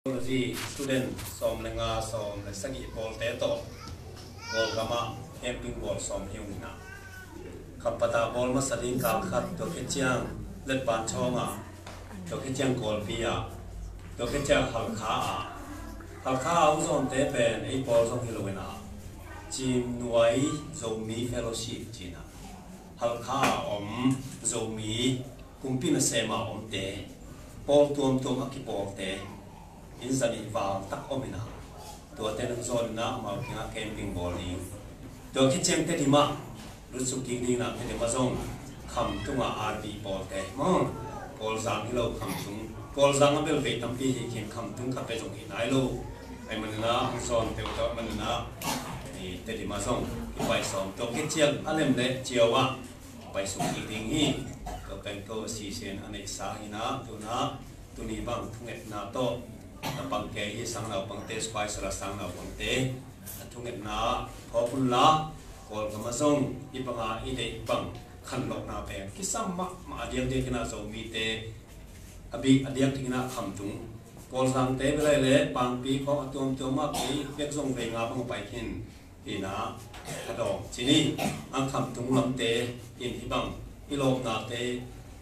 Theology student 15 17 pawl te tawh Kawlram ah camping ball sawm hiung in ah Khappat ah ball hmasa ding kal khat Tuakhechiang Letpanchawng ah Tuakhechiang Kawlpi ah Tuakhechiang Halkha ah Halkha ah um zawn te pen ei pawl zong hi loin ah Cim Nuai Zomi Fellowship cin ah Halkha ah um Zomi Kumpi na sem ah um te Pawl tuam tuam a ki pawl te in zan i val tak om ina tua te nang zawn ina mau king ah camping ball ding tua khi chem te dima lut suk king ding na te dima zong kham tung ah RB pawl te mo pawl zang hi lo kham tung pawl zang a bel ve tampi hi khin kham tung kha pe zong hi nai lo ai manina ang zawn te to manina i te dima zong ki pai som to khi chiang alem le chiawa Paisung ti ding hi ka peng ko a si sen a neih sa hina tuna tuni bang thunget na to na pangke hi sang nau pangte spicer a sang nau pangte a thunget na phopun la kawl ka ma zong i panga i dei bang khan lok na peng ki sam ma ma adiang de kina zo mi te abik adiang tingina kham tung kawl sang te belai le pangpi kho atuam tuam ma pi pek zong ve nga bang pai khin Tina a dawng. Cini an kham tung lam te in hi bang i lawmnak te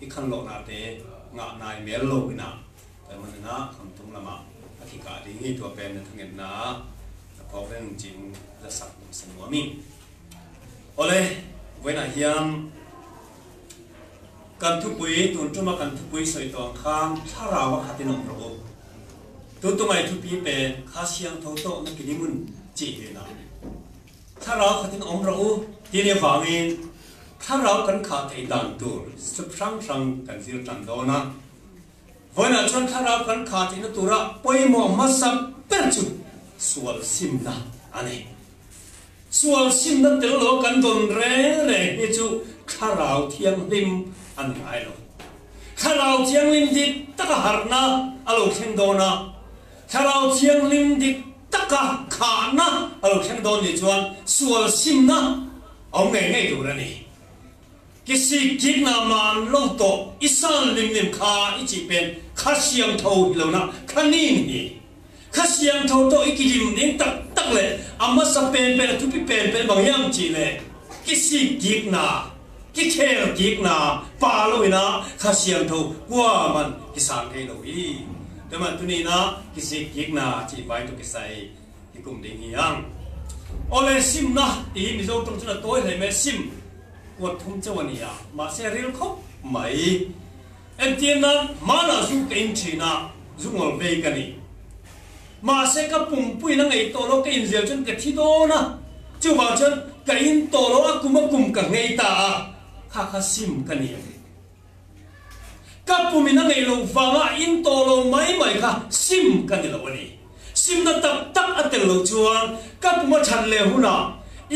i khan lawhnak te ngah nai mel lo ina tai man na kham tung lam ah a thi ka ding hi tua pen na thangem na na phok ren ching la sak san mi ole voina hian kan thupui tun tuma kan thupui soi tawng khang thlarau a khatin om ro Tu tumai thupi pen kha siang tho to na kilimun chi ve na. Thlarau khatin om ro u ti ne wangin thlarau kan kha thei dan tur sup hrang hrang kan zir tan dona. Voina chuan thlarau kan kha thei na tura pawimawh hmasa ber chu sual simna ani. Sual simna tel lo kan don reng reng hi chu thlarau thianghlim an ngai lo. Thlarau Thianghlim dik taka harhna a lo thleng dawn a, Thlarau Thianghlim dik taka khahna a lo thleng dawn nih chuan sual simna a awm ngei ngei tur a ni. Kisik kikna man lo tawh i san lim lim kha i chih pen kha siam tho hi lo na kha nin hi. Kha siam tho tawh i kilim ding tak tak le a hmasa pen pen a thupi pen pen bang hiam chi le kisik kikna ki khel kik na pa lo ina kha siam tho kua man ki sang thei lo hi teman tuni na kisik kik na chi vai to kisai hi kum ding hi ang ole sim na ti mizo tong chuna toi hle me sim kuat thum chawani a ma se ril khop mai entir nan mana zu ka in thina zu ngol vei ka ni Mahse ka pumpui na ngei tawh lo ka inzial chuan ka thi dawn a, chuvang chuan ka in tawh lo a kum a kum ka ngei ta a, kha kha sim ka ni ang. Ka pum in a ngei loh vanga in tawh lo mai mai kha sim ka ni lo a ni. Simna tak tak a tel loh chuan ka pum a that leh hunah,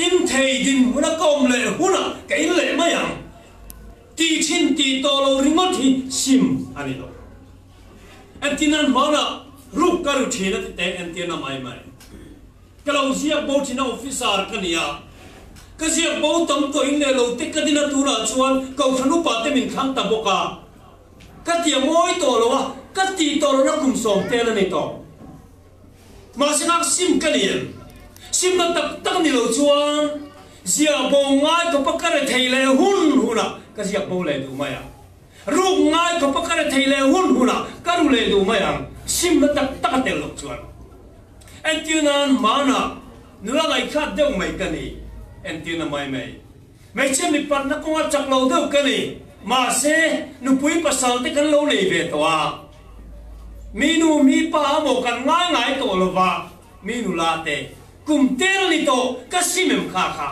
in thei din huna ka awm leh hunah ka in leh mai ang. Tih thin tih tawh lo ringawt hi sim a ni lo. Entirna hmanah ruk ka ru thin a ti teh entirna mai mai. Ka lo ziak bo thin a officer ka ni a, ka ziak bo tam tawh in leh lo te ka dina tunah chuan Kohhran upa te min thlang ta bawk a, ka ti a mawi tawh lo a, ka tih tawh lohna kum sawm tel a ni tawh. Mahse ngak sim ka ni em? Simna tak tak ni lo chuan ziah bo ngai khawpa ka re thei leh hun hunah ka ziak bo leh duh mai a. Ruk ngai khawpa ka re thei leh hun hunah ka ru leh duh mai ang, simna tak tak a tel loh chuan. Entir nan hmanah nula ngaihkhat deuh mai ka ni, entirna mai mai. Hmeichhia mipatna kawnga chak lo deuh ka ni, mahse nupui pasal te kan lo nei ve tawh a. Mi nu mi pa a maw kan ngai ngai tawh lova, mi nula te kum tel ni tawh ka sim em kha kha.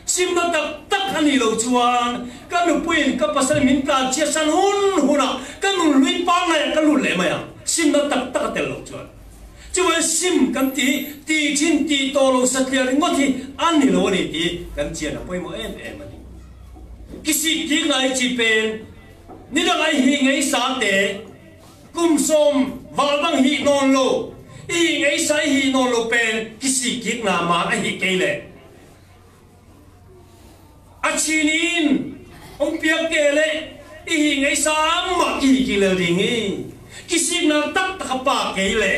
Simna tak tak a nih loh chuan ka nupuiin ka pasal min tlan chhiat san hun hunah ka nun hlui pangngai ah ka lut leh mai ang. Simna tak tak a tel loh chuan. Chuan sim kan ti ti thin tih tawh lo satliah ringawt hi a ni lo a ni tih kan chian a pawimawh em em a ni. Kisik tih ngai chi pen ni dang ai hi ngei sa te kum sawm val bang hi nawn lo i hi ngei sa i hi nawn lo pen kisik kik na man a hi kei le. A chin in um piak ke le i hi ngei sang ma ki hi ki lel ding i ki siknak tak tak a pa kei le.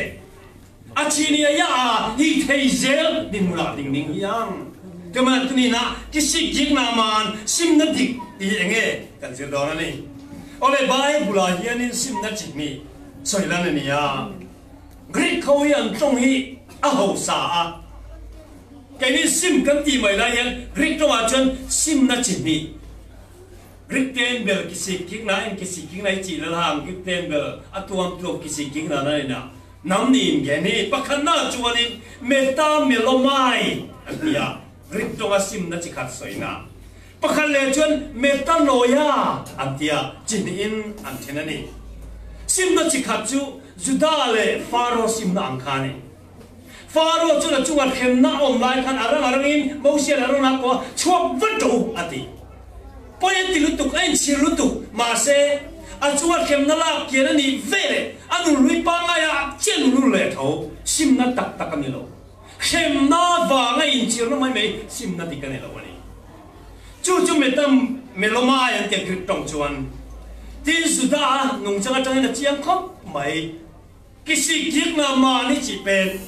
A chi ni a ya a hi thei zel din mula ding ding hi ang. Tumah tuni na kisik jik na man sim na dik ti enge kan zir dawn ani. Ole Bible ah hianin sim na chik ni sawi lan ani a. Greek ho hi an tawng hi a hausa a. Keini sim kan tih mai lai hian Greek tawngah chuan sim na chi hnih. Greek ten bel kisik kik na en kisik kik na i chih lal hang Greek ten bel a tuam tuam kisik kik na na ina nam niin ge ni. Pakhatna chuanin meta melomai an ti a, Greek tawnga sim na chi khat sawina. Pakhat leh chuan metanoia an ti a, chi hnihin an then a ni. Simna chi khat chu Juda leh Faro simna ang kha a ni. Faro chuan a chunga hremna a awm lai khan a rang a rangin Mosian a rawn a ko a, chhuak vat rawh u a ti. Pawi a ti lutuk, a inchhir lutuk. Mahse, a chunga hremna lak kian a nih ve leh a nunhlui pangngai ah chiah nunhlul leh tho. Simna tak tak a ni lo. Hremna vanga inchhirna mai mai simna dik a ni lo a ni. Chu chu Metam Melomai an tia Greek tawng chuan. Tin, Judah nungchang atangin a chiang khawp mai. Kisi kikna mahni chi pen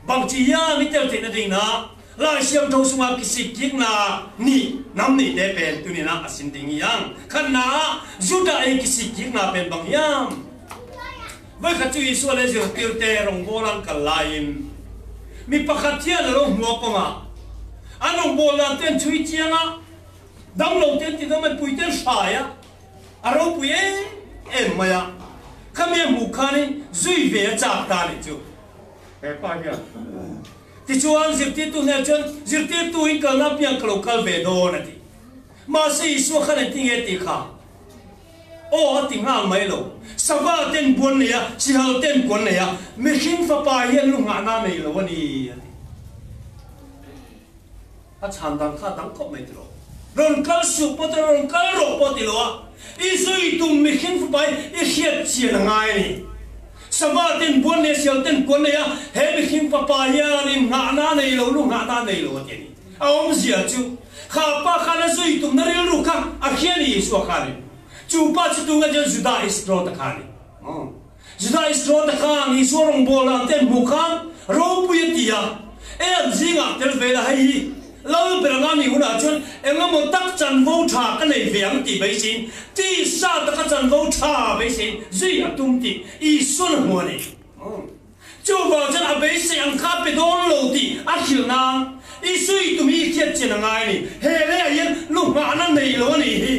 bang chi hian i tel theihna ding na lai siam tho sungah kisi kikna nih nam nih te pen tunin ah a sin ding hi ang. Khan na ah Judah ei kisi kikna pen bang hiam. Voikhat chu Isua le zirtirte rawngbâwl an kal laiin mi pakhat hian a lo hmu a kawngah an rawngbâwl dan te an chhui chiang a, damlo te an ti dawm a, mipui te an hrai a, a ropui em em mai a. Khami a hmuh khanin zui ve a chak ta nih chu he pa hian. Tichuan zirtirtu hnenah chuan, Zirtirtu in kalna apiang ka lo kal ve dawn a ti. Mahse Isua khan engtin nge tih kha? Aw a ti nghal mai lo. Sava ten buan nei a, sihal ten kuan nei a, mihring fapa hian lu nghahna nei lo a ni a ti. A chhan dan kha a dang khawp mai tilo. Rawn kal suh pawh tilo, rawn kal rawh pawh tilo a, i zui tum mihring fapa hi i hriat chian a ngai a ni. Sava ten buan nei a, sihal ten kuan nei a, he mihring fapa hian in nghahna nei lo, lu nghahna nei lo a ti a ni. A awmzia chu, kha pa khan a zui tumna rilru kha a hria ni Isua khanin. Chu pa chu tunga chuan Juda Iskariota kha a ni. Juda Iskariota khan Isua rawngbâwl dan te an hmuh khan ropui a ti a, e an zingah tel ve la, hei hi Lal ber anga ni hunah chuan engemaw tak chanvo tha ka nei ve ang tih beiseiin, tisa taka chanvo tha beiseiin zui a tum tih Isuan a hmu a ni. Chuvang chuan a beisei ang kha a pe dawn lo tih a hrilh nan i zui tum hi i hriat chian a ngai a ni. He leiah hian lu nghahna nei lo a nih hi.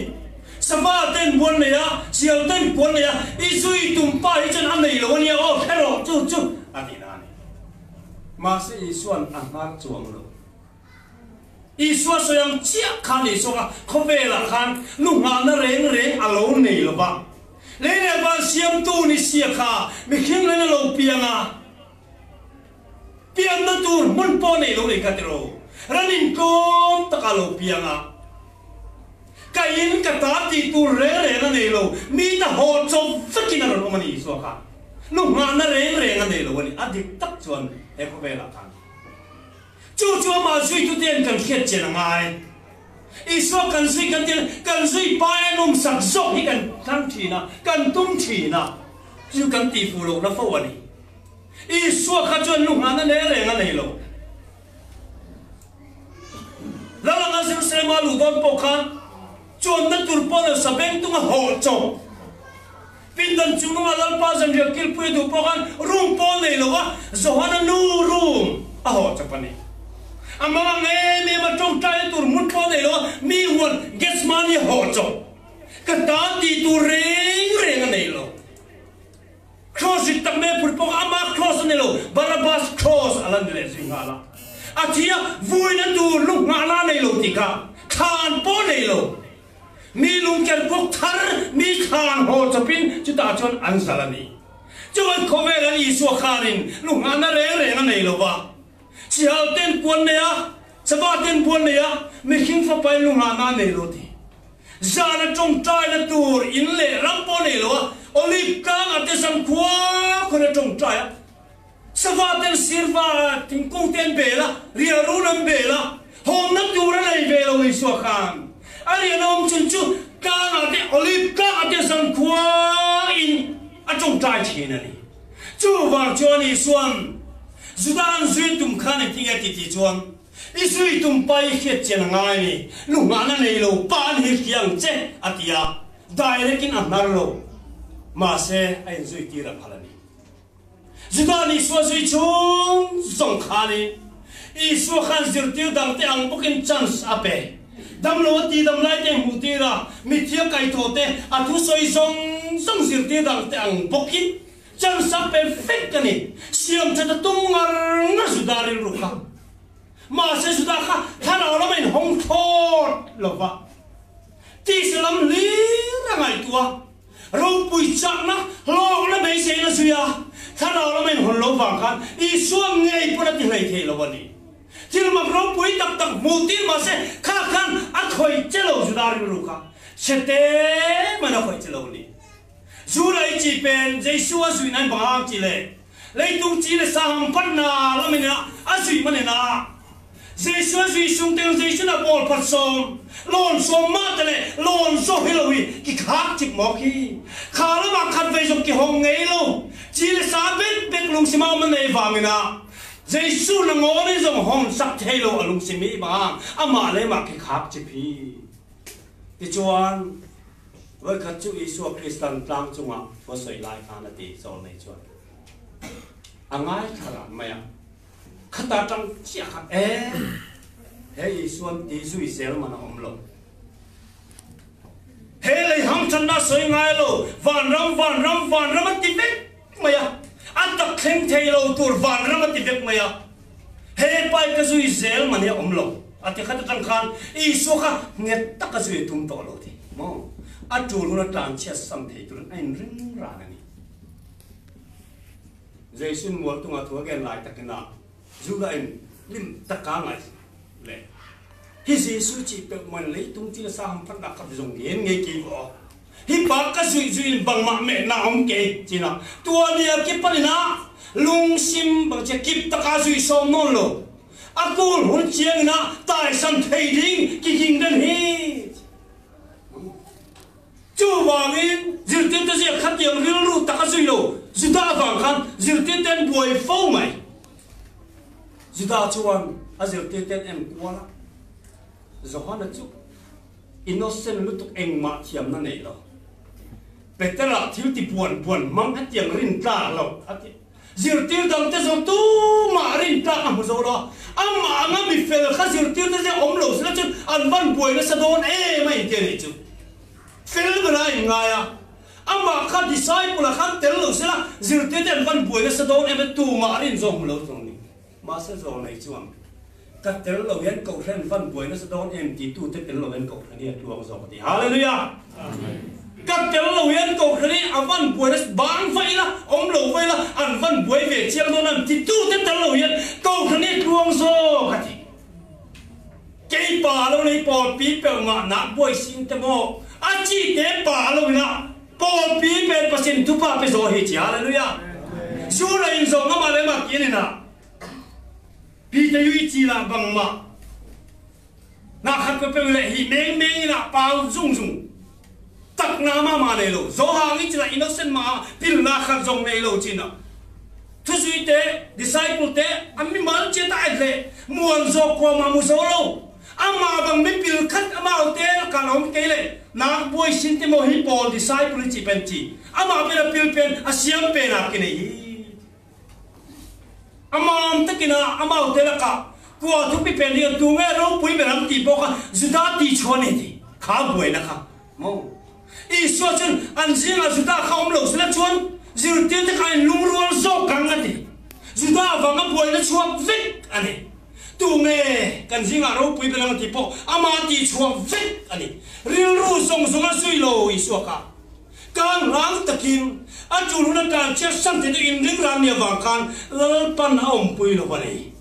Sava ten buan nei a, sial ten kuan nei a, i zui tum pa hi chuan a nei lo a nia aw hre rawh chu chu a ti na a ni. Mahse Isua'n a nghar chuang lo. Isua sawi ang chiah khan Isua kha khawvelah khan lu nghahna reng reng a lo nei lo va. Lei leh van siamtu ni sia kha mihring len a lo piang a, pianna tur hmun pawh nei lo nei kha tiraw, ran intlawm taka lo piang a, ka in ka ta tih tur reng reng a nei lo, mi ta haw chawp vekin a rawn awm a ni Isua kha lu nghahna reng reng a nei lo a ni, a dik tak chuan he khawvelah khan. Chu chu amah zuitute an kan hriat chian a ngai. Isua kan zui kan tih kan zui pai a nawmsak zawk hi kan thlang thin a, kan tum thin a, chu kan tihfuh lohna fo a ni. Isua kha chuan lu nghahna ne reng a nei lo. Lal anga Jerusalem-a luh dawn pawh khan chuanna tur pawn a sabengtung a hawh chawp. Pindan chungnunga Lalpa zanriah kilpui a duh pawh khan room pawl nei lo a, Johana nu room a haw chawp a ni. A hmang ang em em a tawngtaina tur hmun pawh nei lo a, mi huan Gethsemane a haw chawp. Ka tan tih tur reng reng a nei lo. Cross rit tak mai a phur pawh kha ama cross a ni lo, Barabbas cross a la ni leh zui nghal a. A thi a, vuina tur lunghahna a nei lo tih kha thlan pawh nei lo. Mi lungker bawk thar mi thlan haw chawpin chutah chuan an zal a ni. Chuan khawvel an Isua khanin lunghahna reng reng a nei lo va. Sihal ten puan nei a, sava ten buan nei a, mihring fapain lunghahna a nei lo ti. Zana tawngtaina tur in leh ram pawh nei lo a, Olive tlangah te zankhua khawn a tawngtai a. Sava ten sirva thingkung te an bel a, riahrun an bel a, hawmna tur a nei ve lo Isua khan. A rian a awm chun chu tlangah te Olive tlangah te zankhua in a tawngtai thin a ni. Chuvang chuan Isua'n. Juda an zui tum khan engtin nge ti tih chuan i zui tum pa i hriat chian a ngai a ni, lunghahna nei lo pa an hi hria ang che a ti a, direct in a hnar lo. Mahse a inzui tir a phal a ni. Juda nih Isua zui chung zawng khanin Isua khan zirtir dangte ang bawkin chance a pe. Damlo a tihdam laite hmuh tir a, mitthi a kaihthawh te, a thusawi zawng zawng zirtir dangte ang bawkin chance a pe vek a ni. Siam that a tum ngar ngar Juda rilru kha. Mahse Juda kha thlarau lama inhawng thlawt lo va, tisa lam hlir a ngaihtuah a. Ropui chakna, hlawkna beiseina zui a, thlarau lama inhawn lo vang khan Isua ngei pawn a ti hlei thei lo a ni. Thil mak ropui tak tak hmuh tir mah se kha khan a khawih che lo Juda rilru kha chhe te maiin a khawih che lo a ni. Juda i chi pen Jesu a zui nan bang chi le leitung chi le saham panna lamin a zui manin a Jesu a zui sung teng Jesu na pawl phat sawm lawn sawm mah te le lawn zo hi lo hi ki khak chip maw khi kha lamah khat vei zong ki hong ngei lo chi le sa bet bek lungsi mau ma nei vangin a Jesu na ngaw ni zong hong sak thei lo a lungsi mi bang amah le mah ki khak chip hi tichuan voikhat chu Isua Kristan tlang cungah thu a soi lai khan a ti zawl nei chuan a ngai thla mai a Khata ṭang chiah kha e he Isuan ti zui zel man a awm lo. He lei hangṭhatna sawi ngai lo, vanram, vanram, vanram a ti vek mai a, a tak thleng thei lo tur vanram a ti vek mai a, he pai ka zui zel man hi a awm lo. A ti khat aṭang khan Isua kha nghet taka zui a tum tawh lo ti maw? A ṭul hun a tlanchhiat sam thei turin a inring ran a ni. Zeisin mualtung ah thu a ken lai takin ah Judah in lim taka ngai le hi Jesuh ci pek man leitung ci le sa ham phat nak khat zong gen ngei ki ko hi pa ka zui zui in bang ma me na om ke china tua nia ki palina lungsim bang che kip taka zui som non lo akul hun chiang na tai san thei ding ki ging den hi Chuvangin, zirtirte ziak khatiang rilru tak a zui lo. Juda avang khan zirtirte an buai fo mai. Juda chuan a zirtirte an en kual a, Johana chu innocent lutuk engmah thiamna nei lo. Petera thil ti buan buan hmang hetiang rin tlak lo a ti. Zirtir dangte zawng tumah rin tlak a hmu zo lo a, amah anga mi fel kha zirtirte zia awm lo sela chuan an van buai nasa dawn em a inti a nih chu. Fel ber a inngai a, amah kha disciple ah khan tel lo sela zirtirte an van buai nasa dawn em a tumah rin zawng hmu lo zawng ni. Mahse zawlnei chuan ka tel lo hian Kohhran van buai nasa dawn em ti tute tel lo hian Kohhran hi a tluang zawk a ti. Hallelujah! Ka tel lo hian Kohhran hi a van buai nasa, bang va ila, awm lo va ila, an van buai ve chiang dawn em ti tute tel lo hian Kohhran hi a tluang zawk a ti. Kei pa lo nei pawl pi pel ngah nak buai sin te maw a chi te pa lo ina pawl pi pel pasin thupa pe zawh hi chi. Hallelujah! Zura in zawng ama le ma kin ina. Pi te yui chi la bang ma na khat pe pe le hi meng meng ina pau zung zung tak na ma ma nei lo zo hang i chila innocent ma pil na khat zong nei lo chin a thuzui te disciple te ammi mal che ta le muan zo ko ma mu zo lo ama bang mi pil khat ama te ka lom ke le nak buai sin te mo hi paul disciple chi pen chi ama pe pil pen a siam pe na ki nei hi A mam takin a a maute lakah kua thupi pen hi tu nge ropui ber ang tih pawh kha Juda tih chhuah a ni tih kha a buaina kha maw? Isua chuan an zingah Juda kha awm lo sela chuan zirtirte kha a inlungrual zawk ang a ti. Juda avanga buaina chhuak vek a ni. Tu nge kan zingah ropui ber ang tih pawh ama tih chhuak vek a ni. Rilru zawng zawng a zui lo Isua kha. Kang rang takin a tul hun atan chiah sam te chu inring ran ni avang khan Lalpan a awmpui lo a ni.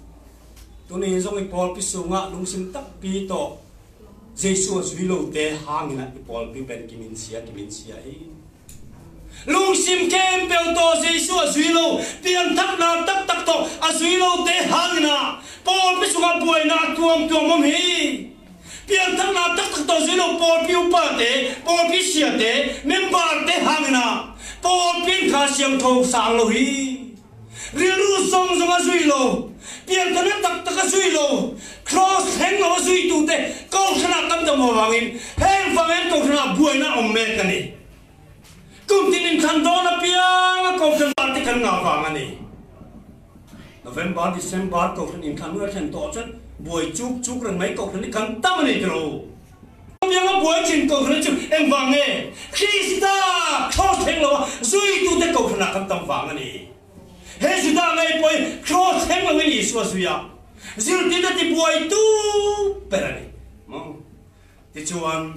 Tuni zawng i pawl pi sungah lungsim tak pi tawh Jesuh a zui lo te hangin a i pawl pi pen ki min sia ki min sia hi. Lungsim kem peu tawh Jesuh a zui lo pian thak lar tak tak tawh a zui lo te hangin a pawl pi sungah buaina a tuam tuam awm hi. Piantharnak taktak to zui lo Paul pi upa te, Paul pi sia te, member te hangin ah Paul pin kha siam tho sang lo hi. Rilru zawng zawng a zui lo, pianthana tak tak a zui lo, Kraws thleng lo a zuitute Kohhranah kan dam avangin heng vang hian Kohhranah buaina a awm mek a ni. Kum tin inthlan dawn apianga Kohhran party kan ngah vang a ni. November, December Kohhran inthlan hun a thlen tawh chuan buai chuk chuk reng mai Kohhran hi kan tam a ni tiro. Apianga buai chin Kohhran chu engvang nge? Krista Kraws thleng lo a zuitute Kohhranah kan tam vang a ni. He Juda ngei pawhin Kraws thleng loin Isua zui a, zirtirna tibuaitu ber a ni. Maw? Tichuan,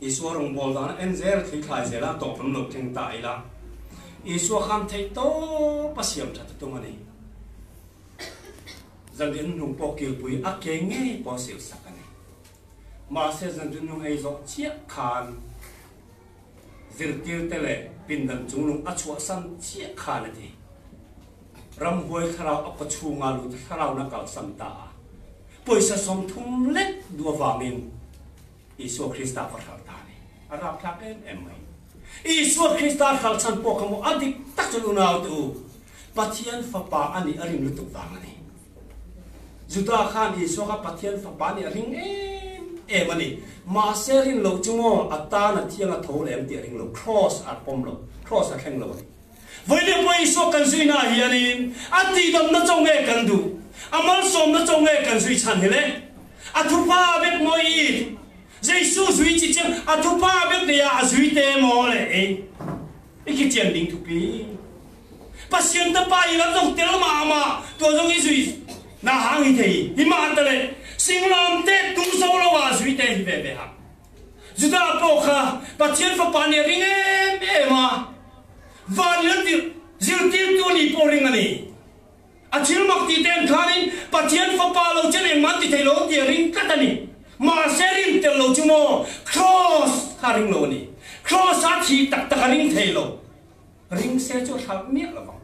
Isua rawngbâwl dana en zel thli thlai zela tawp lam lo thleng ta ila, Isua khan theih tawp a siam ṭhat a tum a ni. Zanriah hnung pawh kilpui a ke ngei pawh a silsak a ni. Mahse, zanriah hnung ei zawh chiah khan zirtirte leh pindan chunglung a chhuahsan chiah khan a ti. Ramhuai thlarau a kawchhunga lut thlarauna kalsan ta a, pawisa 30 lek duh avangin Isua Krista va hralh ta a ni. A rapthlak em em mai. Isua Krista hralh chhan pawh kha maw a dik tak chuan unaute u, Pathian Fapa a nih a ring lutuk vang a ni. Juda khan Isua kha Pathian Fapa a nih a ring em em a ni. Mahse rin loh chu maw a tan a thiang a tho leh ang tih a ring lo, Kraws a pawm lo, Kraws a thleng lo a ni. Vawileh pawh Isua kan zuina ah hianin a tihdamna cho nge kan duh? A malsawmna cho nge kan zui chhan hi le? A thupa bek maw i Jesuh zui chi chiang a thupa bek nei ah a zui te maw le ei i khi chian ding thupi Pasian ta pa i lam zong tel mah mah tua zong i zui na hang hi thei hi mah ta le singlam te tum so lo ah zui te hi ve ve hang Judah pawh kha Pathian Fapa nih a ring em em a, van in a tirh zirtirtu a nih pawh ring a ni. A thil mak tih te an khanin Pathian Fapa lo chen engmah an ti thei lo tih a ring tlat a ni. Mahse rin tel lo chu maw Kraws kha a ring lo a ni. Kraws a thih tak tak a ring thei lo. Ring se chu a hralh miah lo vang.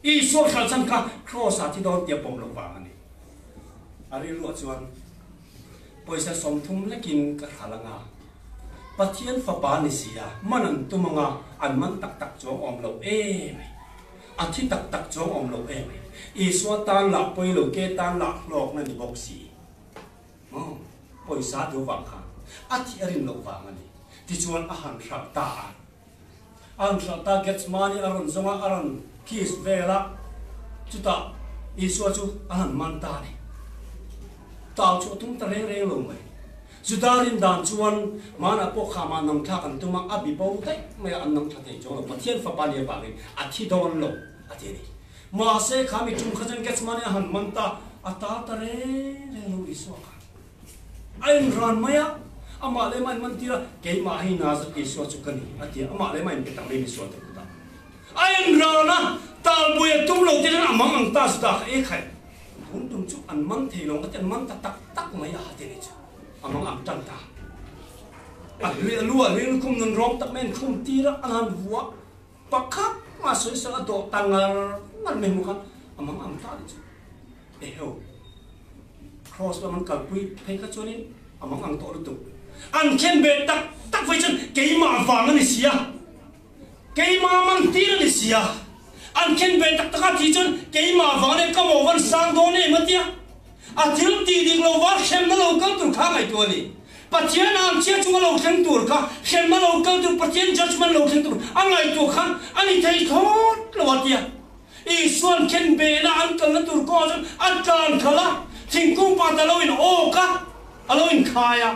Isua hralh chan kha Kraws ah thi dawn tih a pawm loh vang a ni. A rilruah chuan Pawisa 30 lekin ka hral anga, Pathian fapa ni si a, man an tum anga, an man tak tak chuang awm lo em ai. A thi tak tak chuang awm lo em ai. Isua tan lah pawi lo ke tan lah hlawkna ni bawk si. Maw? Pawisa duh vang khan a thi a rin loh vang a ni. Tichuan a han hralh ta a. A han hralh ta Gethsemane a rawn zawng a, a rawn kiss vel a, chutah Isua chu a han man ta a ni. Tau chu a tum ta reng reng lo mai. Juda rin dan chuan hmanah pawh khamah nang thlak an tum a, a bi bo daih mai a, an nang thla thei chuang lo. Pathian fapa nia vangin a thi dawn lo a ti a ni. Mahse kha mi tum kha chuan Gethsemane a han man ta, a tal ta reng reng lo Isua kha. A inran mai a, amah leh mah inman tir a, keimah hei Nazareth Isua chu ka ni, a ti a, amah leh mah inpe tak mai misual te kutah. A inran a, talbuai a tum lo te hian a mang ang ta Judah kha e khai, tun tum chu an man thei lo ang ka ti, an man ta tak tak mai a ha te ni chu, a mang ang tan ta. A hlui a lu ah hlui lukhum nun rawng tak mai an khum tir a, an han vuah pakhat mah sawisel a dawh ta ngar ngar mai hmu khan a mang ang ta ni chu. Eheu. Kraws lam an kalpui phei kha chuanin a mang ang tawh lutuk. An khen ve tak tak phei chuan keimah vang a ni si a, keimah man tir a ni si a. An khen ve tak tak a tih chuan keimah vang a ni, ka maw van sang dawn em a tia. A thil tih dik lo va hremna lo kal tur kha ngaihtuah a ni. Pathian ang chiah chunga lo thleng tur kha hremna lo kal tur, Pathian judgement lo thleng tur a ngaihtuah khan a ni thei thlawt lo a tia. Isuan khen behna an kalna tur kawngah chuan a tlan khalh a, thingkung pat a lo in awk a, a lo in khai a.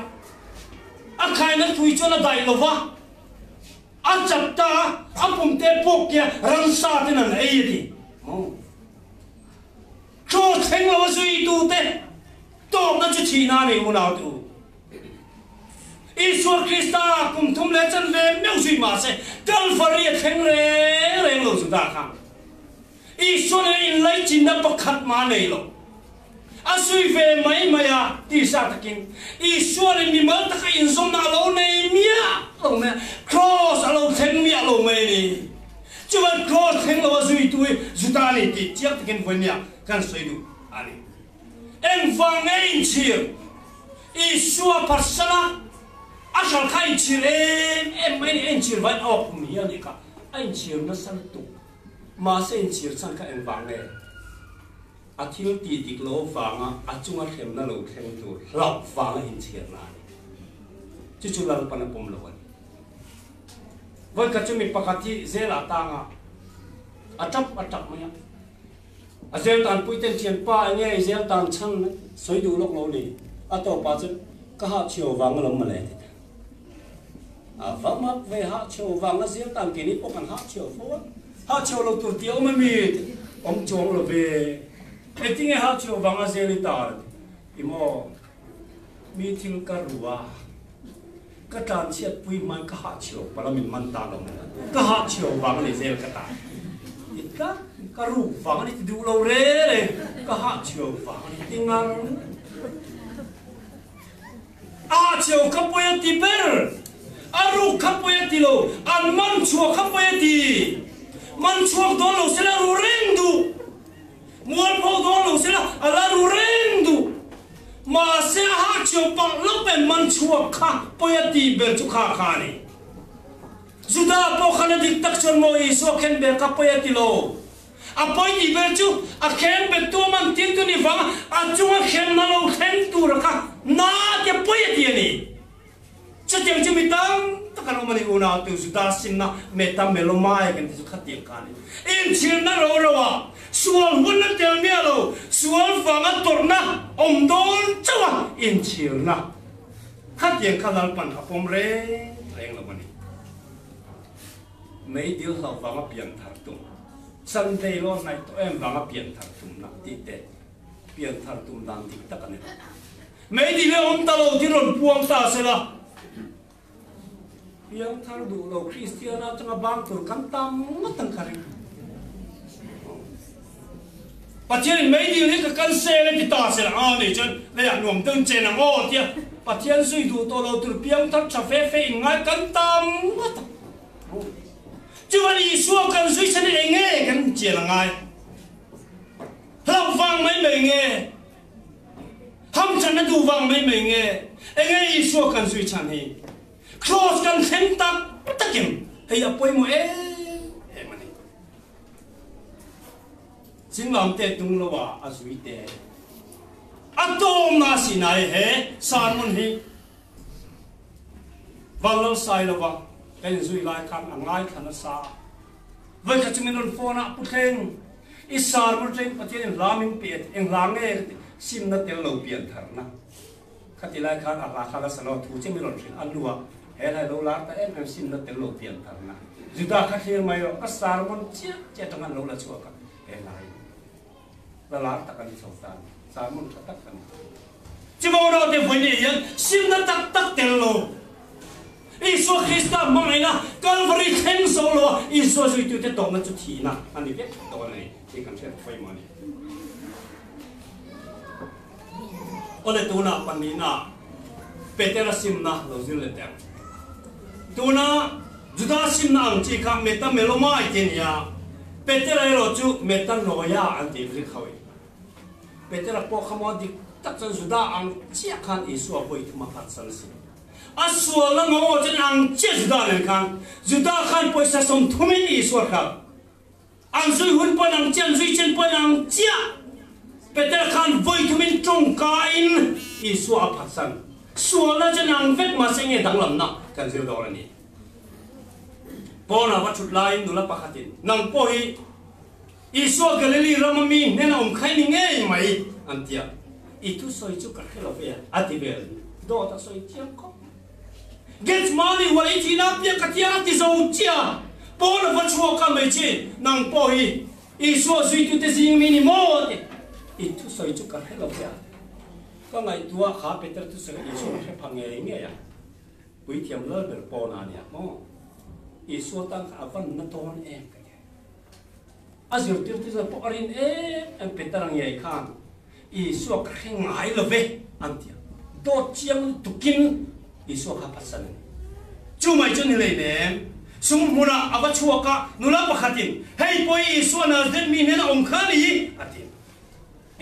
A khaina thui chuan a daih lo va, a chat ta a, a pum te pawk kia ransa ten an ei a ti. Maw? Chaw thleng lo a zuitute tawpna chu thihna a nei unau te u. Isua Krista kum thum leh chanve meuh zui mah se, Kalvari a thleng reng reng lo Juda kha. Isua nena inlaichinna pakhat mah a nei lo. A zui ve mai mai a, tisa takin. Isua nen mimal taka inzawmna a lo nei miah lo mai a, Kraws a lo thleng miah lo mai a ni. Chuan Kraws thleng lo a zuitu hi Juda a ni tih chiang takin vawinia kan sawi duh a ni. Engvang nge inchhir? Isua pasala a hral kha a inchhir em em mai a ni, a inchhir vain a awk kum hial nih kha a inchhir nasa lutuk. Mahse inchhir chhan kha engvang nge? A thil tih dik lo vanga a chunga hremna lo thleng tur hlauh vanga inchhirna a ni. Chu chu Lalpan a pawm lo a ni. Vawikhat chu mi pakhat hi zelah tang a, a tap a tap mai a. A zel tan puiten thianpa enge i zel tan chhan sawi duh lawk lo ni. A tawpah chuan ka hahchhiau vang alawm mawle a ti ta. A va mak ve hahchhiau vang a zel tan keini pawh kan hahchhiau fo a. Hahchhiau lo tur tih a awm ami? Awm chuang lo ve. Engtinge hahchhiau vang a zel i tar? I maw? Mi thil ka ru a, ka tlanchhiat pui hmain ka hahchhiau palh a min man ta lo mai. Ka hahchhiau vang a ni zel ka tar. I tlat ka ruk vang a ni ti duh lo rel e, ka hahchhiau vang a ni ti ngar. A cheu kha pawi a ti ber, a ruk kha pawi a ti lo, an man chhuak kha pawi a ti. Man chhuak dawn lo sela ru reng duh, mualpho dawn lo sela a la ru reng duh. Mahse a ha cheu pah lo pen man chhuak kha pawi a ti ber chu kha kha a ni. Juda pawh khan a dik tak chuan maw Isua khen ber kha pawi a ti lo. A pawi tih ber chu a khen bettu a man tir tu ni vang a chunga khenna lo thleng tura kha na te pawi a ti a ni. Chutiang chu mi tam tak an awm a ni unau tu Juda simna meta melomai kan ti chu khatiang kha a ni. Inchhirna ro ro ah sual hun a tel miah lo, sual vanga tawrhna awm dawn chauh a inchhirna khatiang kha Lalpan a pawm reng reng lo a ni. Mei dil hlauh vanga pian thar tum, Sunday law hnaih tawh em vanga pian thar tumna tih te pian thar tum dan dik tak a ni lo. Mei dil hi a awm ta lo tih rawn puang ta se la, piang thar duh lo Kristiana atanga bang tur kan tam ngawt ang ka ring. Pathianin mei dil hi ka cancel e ti ta se la, a nei chuan leiah nuam deuhin chen ang aw tia Pathian zui duh tawh lo tur piang thar tha fe fe in ngai kan tam ngawt ang. Chuan Isua kan zui chhan eng nge kan chian a ngai? Hlauh vang mai mai nge? Hamthatna duh vang mai mai nge? Eng nge Isua kan zui chhan hi? Cross kan thleng tak takin hei a pawimawh em em a ni. Chinglam te tung lo ah a zui te. A tawm na si nai he sermon hi Vanlal Sailova ka inzui lai khan a ngaithla nasa a. Vawikhat chu min rawn phone a, Pu Thleng, i sermon atangin Pathian in hla min pe a ti. Eng hla nge ka ti? Simna tel lo pian tharna. Khati lai khan a hla kha la sa lo, thu che min rawn hrilh a nu a, he hlai lo lar ta em em simna tel lo pian tharna. Juda kha thlir mai rawh, ka sermon chiah chiah atang an lo la chhuak a, he hla hi la lar tak a ni chho ta a ni, sermon tha tak a ni. Chivo naute vawi nei hian simna tak tak tel lo, Isua Krista hmangaihna Kalvari thleng zo lo a Isua zuitute tawpna chu thihna a ni vek dawn a ni tih kan hriat pawimawh a ni. Awle tunah pahnihna Petera simna lo zir leh teh ang. Tuna Juda simna ang chi kha metamelomai ti a ni a, Petera erawh chu metanoia an tih rik ho i. Petera pawh kha maw dik tak chuan Juda ang chiah khan Isua vawi thum a phatsan a si. A sualna ngaw chuan ang chiah Juda nen khan Juda khan pawisa sawmthumin Isua hralh. An zui hun pawn ang chiah, an zui chen pawn ang chiah. Peter khan vawi thumin tawngkain Isua a phatsan. Sualna chu nang vek mahse nge danglamna kan zir dawn a ni. Pawnah va thut laiin nula pakhatin, Nang pawh hi Isua Galili rama mi hnena awm kha i ni ngei mai, an ti a. I thusawi chu ka hre lo ve a, a ti vel. Dawt a sawi chiang khawp mai. Gethsemane huan i thihna piah ka tia a ti zo chiah. Paul a va chhuak a, Hmeichhe, nang pawh hi Isua zuitute zing mi ni maw? a ti. I thusawi chu ka hre lo che a. Ka ngaihtuah kha Peter thusawi Isua a hre pha ngei ngei a. Puithiam lal ber pawn a nia maw? Isua tan kha a van na dawn em ka ti. A zirtirtu chuan pawh a rin em em Peter ngei khan Isua ka hre ngai lo ve an ti a. Dawt chiang lutukin Isua kha phatsan a ni. Chu mai chu ni lei nem. Sum hmunah a va chhuak a, nula pakhatin, Hei pawh hi Isua Nazareth mi hnena awm kha a ni, a ti a.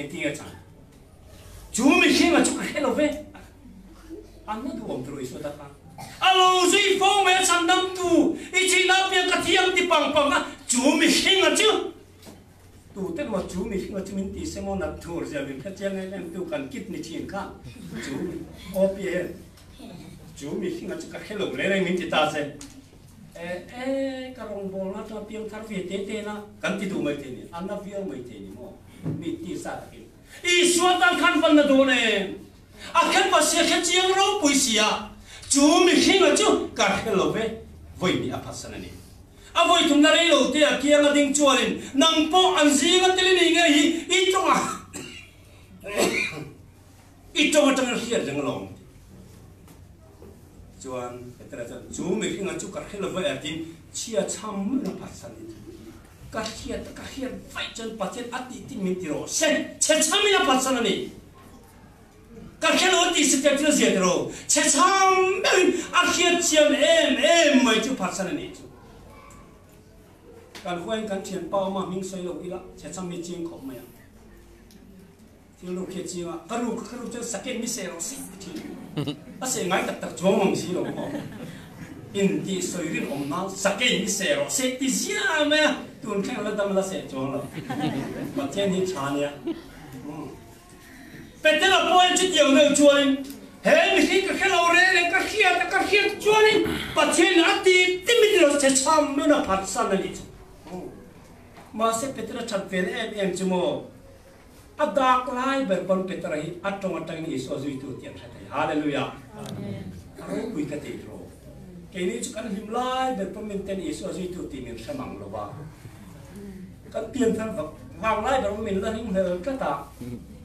Engtin nge chang? Chu mihringa chu ka hre lo ve, a ti. An la duhawm tawh lo Isua ta kha. A lo zui fo mai a chhandamtu i thihna piang ka thiam ti pang pang a, chu mihringa chu tute emaw chu mihringa chu min ti se maw nat thur zia min hre chiang em em tu kan kit ni thin kha chu OP hian chu mihringa chu ka hre lo reng reng min ti ta se e e ka rawngbawlna atanga piang thar ve te te na kan ti duh mai thei ni a na viau mai thei ni maw mi tisa takin Isua tan khan van na dawn em? A khen pa sia khe chiang ropui sia, chu mihringa chu ka hre lo ve, vawi hnih a phatsan a ni. A vawi thumna rei lo te a kiang a ding chuanin, Nang pawh an zinga tel i nei nge hi i tawng a, i tawng atangin hriat reng alawm ti. Chuan Petera chuan, Chu mihringa chu ka hre lo ve a tiin chhia chham mai a phatsan a ni. Ka hriat a, ka hriat vaih chuan Pathian a tih tih min ti rawh se, chhe chhamin a phatsan a ni. Ka hre lo a tih si tiang thil zia ti rawh, chhe chham meuhin a hriat chiam em em mai chu phatsan a nih chu. Kan huain kan thianpa awm a, hming sawi lo ila, chhe chham hi ching khawp mai ang. Thil ru khi a ching a, ka ru ka ru chuan sakek mi seh rawh si ti thin. A seh ngai tak tak chuang mang si lo maw. In tih sawi rinawm nan sakek mi seh rawh se ti ziah mai a, tun thleng la dam la seh chuang lo. Pathian hi tha nia. Petera pawhin chutiang deuh chuanin he mihring ka hre lo reng reng ka hriat a ka hriat chuanin Pathian a ti ti mi ti lo che chham nun a phatsan a nih chu. Mahse Petera that ve na em em chu maw. A dak lai ber pawn Petera hi a tawng atangin Isua zuitu tih an hre thei. Hallelujah! A ropui ka ti ro. Keini chu kan hlim lai ber pawn min ten Isua zuitu tih min hre mang lo va. Kan pianthar vak vang lai ber pawn min la ringhlel tlat a,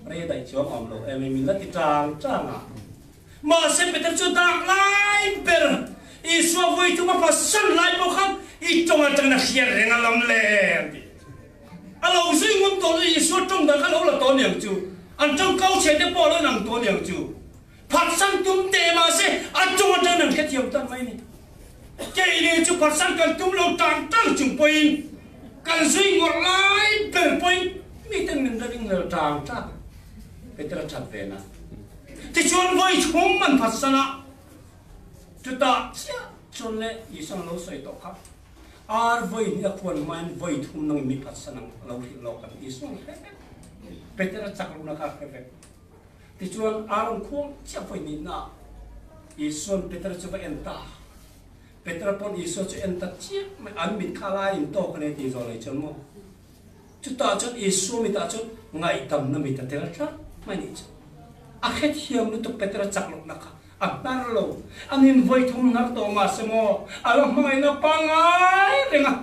rei daih chuang awm lo em min la ti tang tang a. Mahse Peter chu dak lai ber Isua vawi thum a pasal lai pawh khan i tawng atangin a hriat reng a lam le an ti. A lo zui ngawt tawh chu Isua tawng dan kha lo la tawh aniang chu. An tawng kau chhe te pawh a lo inang tawh aniang chu. Phatsan tum teh mahse a tawng atangin an hrethiam tan mai a ni. Keini chu phatsan kan tum lo tang tang chung pawhin kan zui ngawrh lai ber pawhin miten min la ring lel tang tang. Peter a that ve na. Tichuan vawi thum an phatsan a, chutah chiah chuan le Isua an lo sawi tawh kha. Ar vawi hnih a khuan hmain vawi thum nangin mi phatsan ang a lo hrilh lawk ang Isua an hre vek. Peter a chak lohna kha a hre vek. Tichuan ar an khuang chiah vawi hnihna ah Isua'n Peter chu va en ta. Peter pawn Isua chu en ta chiah mai, an mit kha lai in tawk a ni tih zawh leh chuan maw. Chutah chuan Isua mitah chuan ngaihdamna mit a tel tlat mai nih chu. A hrethiam lutuk Petera chak lohna kha a hnar lo. An invawi thum hnar tawh mahse maw a la hmangaihna pangngai reng a.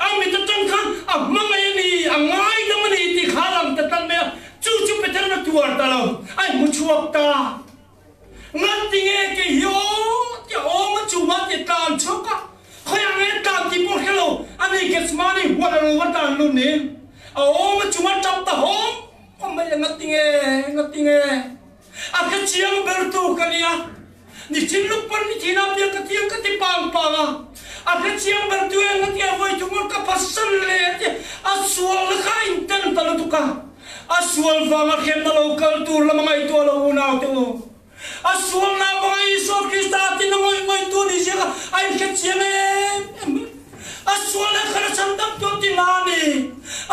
A mit atang khan a hmangaih a ni, a ngaidam a ni tih kha a lang ta tlat mai a. Chu chu Petera'n a tuar ta lo, a inhmu chhuak ta. Ngati nge kei hi aw tia awm a chuma tia tlan chhuak a, khawiah nge tlan tih pawh hre lo, ani Gethsemane huan a lo va tlan lut ni? A awm a chuma tap ta hawm hawm mai le, ngati nge, ngati nge? A hre chiang ber tu ka nia, nichin luk pawn ni thin a piang ka thiang ka ti pang pang a, a hre chiang ber tu e ngati a vawi thung ka phasan le a ti, a sual na kha a inten ta lutuk a. A sual vanga hremna lo kal tur lama ngaihtuah lo unau te u. A sualna vanga Isua Krista a tina ngawih ngawih tu ni ziak a, a inhre chiang em em mai. A sualna khan a chhan tak tu a ti na a ni.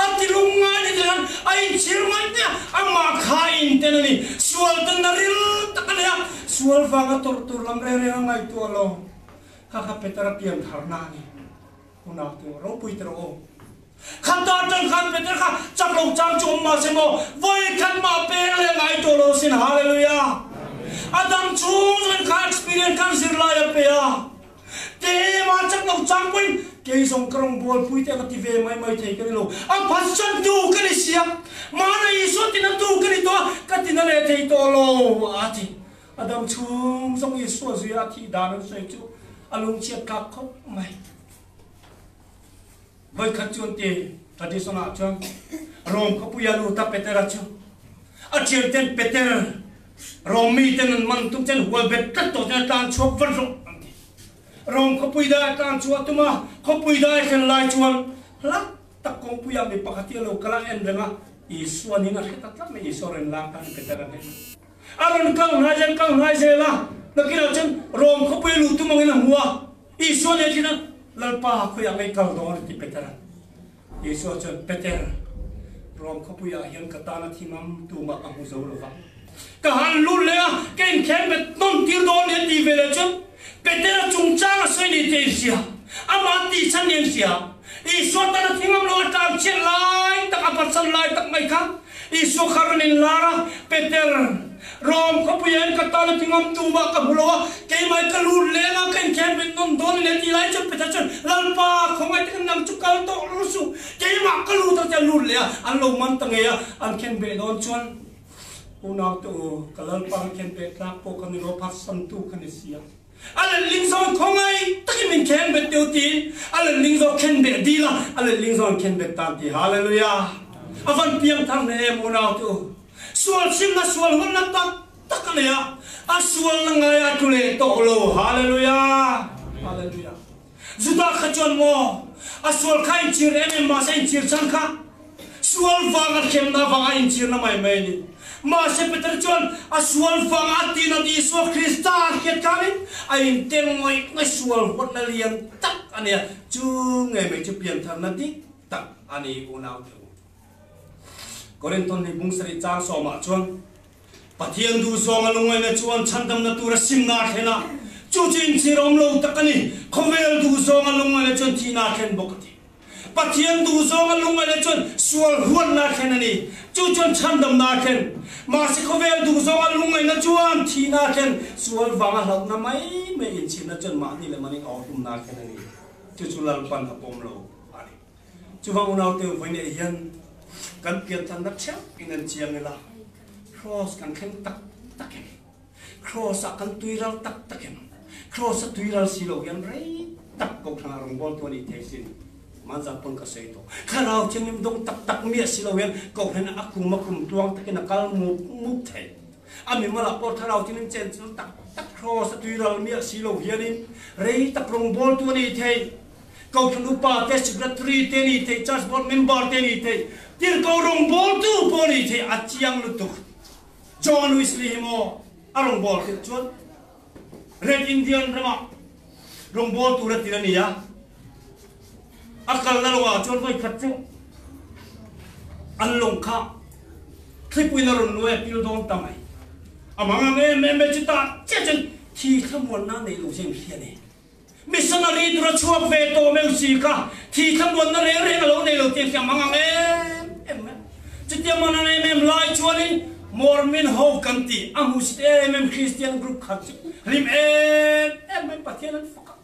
A ti lungngai ni te khan a inchhir ngawih mai a, amah kha a inten a ni. Sual ten na ril tak a nei a, sual vanga tawrh tur lam reng reng a ngaihtuah lo. Kha kha Petera piantharna a ni. Unau te ropui te rawh aw. Khat ta atang khan Peter kha chak lo chang chu awm mahse maw vawi khat mah peng leh ngai tawh lo sin Hallelujah. A dam chhung chuan kha experience khan zirlai a pe a. Te mah chak lo chang pawhin kei zawng ka rawngbawlpui te ka ti ve mai mai thei ka ni lo. A phatsan tu ka ni sia. Mahna Isua tina tu ka ni tawh a ka tina leh thei tawh lo a ti. A dam chhung zawng Isua zuia a thih dan an sawi chu a lungchhiat tlak khawp mai. Vawikhat chuan ti tradition ah chuan Rom khawpui a lut a Petera chu a thian ten Peter Rom mi ten an man tum chuan hual bet tlat tawh chuan a tlan chhuak vat rawh an ti. Rom khawpui dai a tlan chhuah tum a, khawpui dai thlen lai chuan hla tak kawngpui ah mi pakhat hi a lo kal a en reng a, Isua nin a hre ta tlat mai, Isua rawn lak ta a ni Petera hnenah. A rawn kal hnai zel kal hnai zel a, nakinah chuan Rom khawpui a luh tum angin a hmu a. Isua nen chuan Lalpa khawiah ngei kal dawn a ti Petera. Isua chuan, Peter, Rom khawpuiah hian ka tana thi ngam tumah ka hmu zo lo va. Ka han lut leh a, ka inkhel bet nawn tir dawn nen ti ve leh chuan Petera chungchang a sawi ni teh in hria. Amah tih chhan ni an hria. Isua tana thi ngam lo a tlan chhiat lai tak, a patsan lai tak mai kha Isua kha rawn inlar a, Peter, Rom khawpuiah hian ka tana thi ngam tumah ka hmu lo a, keimah ka lut leng a, ka inkhel bet nawn dawn a ni a ti lai chuan Peter chuan, Lalpa, khawngaih takin nang chu kal tawh ru suh, keimah ka lut ang tia lut leh a, an lo man ta ngei a, an khen beh dawn chuan Unau te u, ka Lalpa an khen beh tlak pawh ka ni lo, phatsantu ka ni si a. A letling zawn khawngaih takin min khen bet deuh tiin a letling zawn khen beh dil a, a letling zawn khen bet tan ti. Hallelujah! A van piang thar hle em unau te u. Sual chimna sual hunna tak tak a nei a, a sualna ngai a tlu leh tawh lo. Hallelujah! Hallelujah! Judah kha chuan maw a sual kha inchir em em mahse inchir chhan kha sual vanga hremna vanga inchirna mai mai a ni. Mahse Peter chuan a sual vanga a tinat Isua Krista a hriat khanin a intel ngawih ngawih sual huatna lian tak a nia. Chu ngei mai chu piantharna dik tak a ni unaute u. Korinthon ni bung sarih chang sawmah chuan Pathian duhzawng a lungaina chuan chhandamna tura simna a thlen a, chu chu inchhir awm lo tak a ni. Khawvel duhzawng a lungaina chuan thihna a thlen bawk a ti. Pathian duhzawng a lungaina chuan sual huatna a thlen a ni, chu chuan chhandamna a thlen. Mahse khawvel duhzawng a lungaina chuan thihna a thlen, sual vanga hlauhna mai mai inchhirna chuan mahni leh mahni awhlumna a thlen a ni. Chu chu Lalpan a pawm lo a ni. Chuvang unaute vawiinah hian kan pianthanna theuh in an chiang ila, Kraws kan thleng tak tak em? Kraws ah kan tuiral tak tak em? Kraws a tuiral si lo hian rei tak kohhran ah rawngbawltu a nih thei sin. Manzat pawn ka sawi tawh. Thlarau thianghlim dawng tak tak miah si lo hian kohhran ah a kum a kum tluang takin a kal mup mup thei. A mimal ah pawh thlarau thianghlim chen chu tak tak kraws a tuiral miah si lo hianin rei tak rawngbawltu a nih thei. Kohhran upa te, secretary te ni theih, church board member te ni theih, tirhkoh rawngbawltu pawh ni theih a chiang lutuk. John Wesley hi maw a rawngbâwl hrilh chuan Red Indian ramah rawngbâwl tur a tir a ni a, a kalna lawngah chuan vawi khat chu an lawng kha thlipuiin a rawn nuai a pil dawn ta mai. A mang ang em em e, chutah chiah chuan thi thlamuanna nei lo zeng hria a ni. Missionary tura chhuak ve tawh meuh si kha thi thlamuanna reng reng a lo nei lo tih hi a mang ang em em mai. Chutia man ang em em lai chuanin Mormon ho kan tih a hmusit em em Christian group khat chu hlim em em mai Pathian an fak a,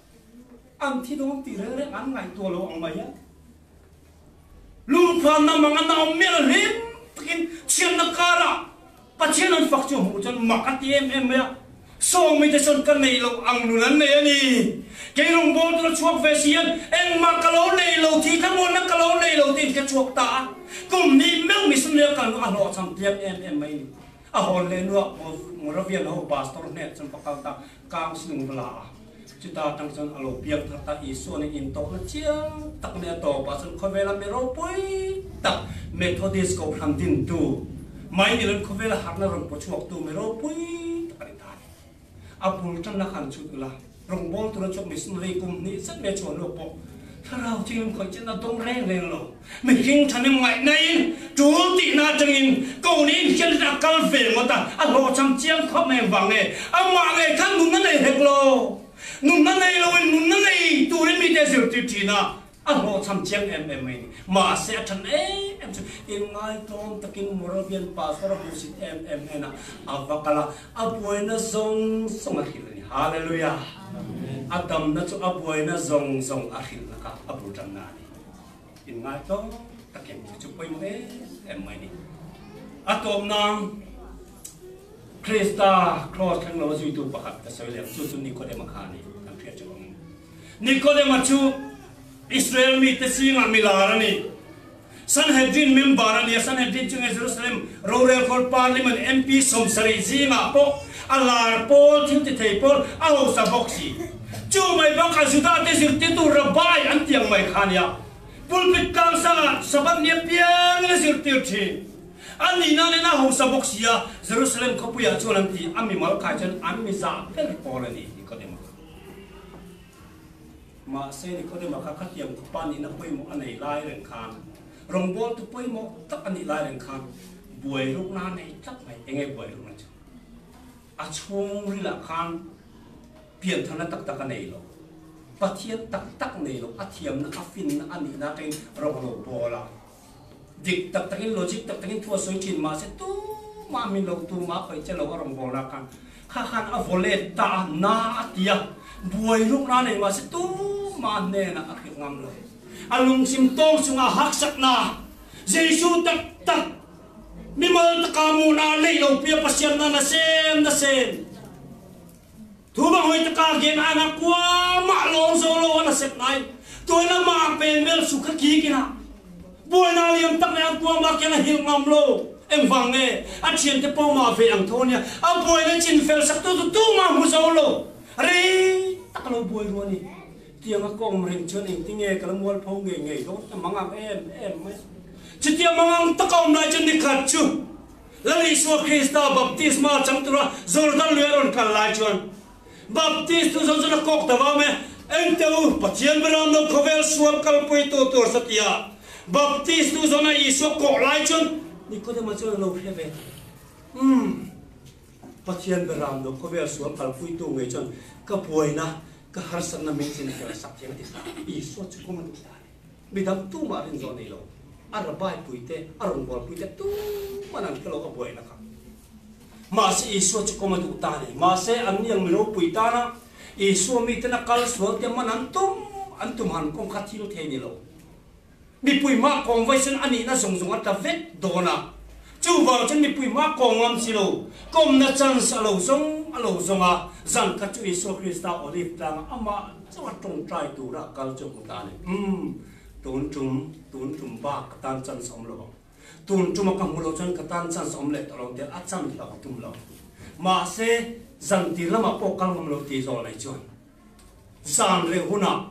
an thi dawn tih reng reng an ngaihtuah lo ang mai a. Lungphanna mang an awm mial hlim takin chhiatna karah Pathian an fak chu a hmuh chuan mak a ti em em mai a. Sawng mite chuan ka neih loh ang nun an nei a ni. Kei rawngbâwl tura chhuak ve si hian engmah ka lo nei lo, thi thlamuanna ka lo nei lo tiin ka chhuak ta a. Kum hnih meuh missionary a kal hnu a hlawhchham tliang em em mai a ni. A hawn leh hnuah Moravian ho pastor hneh chuan va kal ta counselling va la a. Chuta atang chuan a lo piang thar ta Isua nen intawkna chiang tak mai a tawpah chuan khawvela mi ropui tak Methodist Kohhran dintu mai ni loin khawvela harhna rawn paw chhuaktu mi ropui tak a ni ta a ni. A bul tanna khan chhut ula, rawngbâwl tura chhuak missionary kum hnih zet mai a chhuah hnuah pawh Thlarau thianghlim khawih chenna dawng reng reng lo. Mihring thahnem ngaihnain tul tihna atangin Kawnin hian a kal ve ngawt a, a hlawhchham chiang khawp mai engvang nge? Amah ngei khan nunna nei hek lo. Nunna nei loin nunna nei turin mite a zirtir thin a, a hlawhchham chiang em em mai a ni. Mahse a than em em chu inngaitawm takin Moravian pastor a hmuhsit em em hnenah a va kal a, a buaina zawng zawng a hrilh a ni. Hallelujah! A damna chu a buaina zawng zawng a hrilh lakah a bul tanna a ni. Inngaitawm takin chu chu pawimawh em em mai a ni. A tawp nan Krista kraws thleng lo a zuitu pakhat ka sawi leh ang, chu chu Nikodema kha a ni, kan hriat chu ang. Nikodema chu Israel mite zingah milar a ni. Sanhedrin member a ni a, Sanhedrin chu nge Jerusalem rorel khawl parliament MP 70 zingah pawh a lar pawl, thil ti thei pawl a hausa bawk si. Chu mai bakah Juda te zirtirtu Rabbi an ti ang mai kha a nia. Pulpit tlang sangah Sabbath ni apiangin a zirtir thin. An nihna nen a hausa bawk si a, Jerusalem khawpuiah chuan an ti, a mimal khai chuan an mi zah ber pawl a ni, Nikodema kha. Mahse, Nikodema kha khatiang khawpa nihna pawimawh a nei lai reng khan, rawngbawltu pawimawh tak a nih lai reng khan buai rukna a nei tlat mai. Enge buai rukna chu? A chhungrilah khan piantharna tak tak a nei lo. Pathian tak tak nei lo, a thiamna, a finna, a nihna atangin rawng lo bawl a. Dik tak takin, logic tak takin thu a sawi thin mahse tumah min lo, tumah khawih che lo a rawn bawl a khan kha khan a vaw let ta a, na a ti a, buai rukna a nei mahse tumah hnenah a hrilh ngam lo. A lungchim tawng chungah haksakna Jesuh tak tak mimal taka muna a neih lo pia Pasian nan a sem na sem. Thu bang hawi taka gen an a kua mah lawng zo lo an a sep ngai. Tuan a mah pen mel su kha ki kina. Buaina liam tak le an kua mah kian a hil ngam lo. Engvang nge a thian te pawh mah ve ang tho nia. A buaina chin fel sak tu tu tu mah hmu zo lo. Rei tak a lo buai rua ni. Tiang a kawm reng chuan engtinge ka la mualpho ngei ngei dawn ta mangang em em mai. Chutia mangang taka awm lai chuan nikhat chu Lal Isua Krista baptisma chang tura Jordan lui a rawn kal lai chuan Baptist tu zawng chuan a kawk ta vang e, Ente u, Pathian beram lo khawvel sual kalpui tu tur satia Baptist tu zawna Isua kawh lai chuan Nikodema chuan a lo hre ve ta. Umm, Pathian beram lo khawvel sual kalpui tu ngei chuan ka buaina, ka harsatna min chin fel sak thiang a ti ta. Isua chu kawng a duh ta a ni. Midang tumah rin zawh nei lo, a rabbi puite, a rawngbâwl puite tuman an hre lo a buaina kha. Mahse Isua chu kawm a duh ta a ni. Mahse an ni ang mi ropui tana Isua miten a kal sual te man an tum an tum han kawng kha thil thei ni lo. Mipui hma kawng vaisen a nihna zawng zawng a tla vek dawn a. Chuvang chuan mipui hma kawng ngam si lo, kawmna chance a lo zawng a lo zawng a, zan khat chu Isua Krista Olive tlangah amah chauh a tawngtai tura a kal chu a hmu ta a ni. Umm, tun tum, tun tum bak ka tan chance a awm lo ang. Tun tuma ka hmu lo chuan ka tan chance a awm leh tawh lo tia a chan hlauh a tum lo. Mahse, zan tir lamah pawh kal ngam lo tih zawh nei chuan zan reh hunah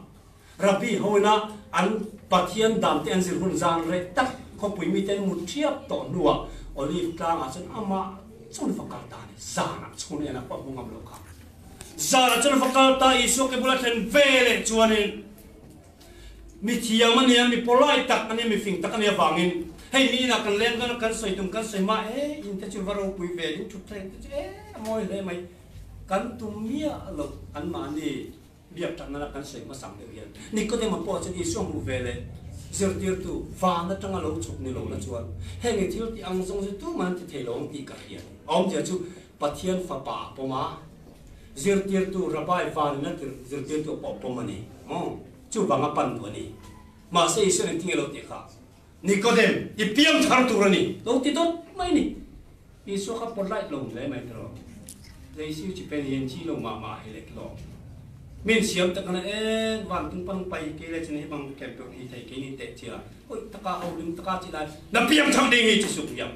Rabbi hoina an Pathian dan te an zir hun zan reh tak khawpui mite an mut thiap tawh hnuah Olive tlangah chuan amah chuan va kal ta a ni. Zanah chhun enah pawh a hmu ngam lo kha. Zanah chuan va kal ta Isua ke bula thlen ve leh chuanin mi thiam a nia, mi polite tak a nia, mi fing tak a nia vangin hei mi inah kan leng dawn a, kan sawi tum kan sawi mah e, in te chu va ropui ve ding thut thleng te chu e a mawi hle mai. Kan tum miah loh anmahni. Biak thatna la kan sawi hmasang deuh hian Nikodema pawh chuan Isua hmuh ve leh zirtirtu van atanga lo chhuk ni lo la chuan heng i thil tih ang zawng chu tuman an ti thei lo ang tih ka hria a ni. A awmzia chu Pathian fapa a pawm a, zirtirtu Rabbi van in a zirtirtu pawh a pawm a ni maw? Chuvang a pan duh a ni. Mahse Isua engtin nge lo tih kha? Nikodem, i piang thar tur a ni. Lo ti dawt mai ni. Isua kha polite lo hle mai tiraw. Jesuh chi pen hian chi lo mah mah hi lek lo. Min siam tak ana e van tung pang pai ke le chin hi bang kem pe hi thei ke ni te chia. Oi taka ho lim taka chi lai na piang thar ding hi chi suk yam.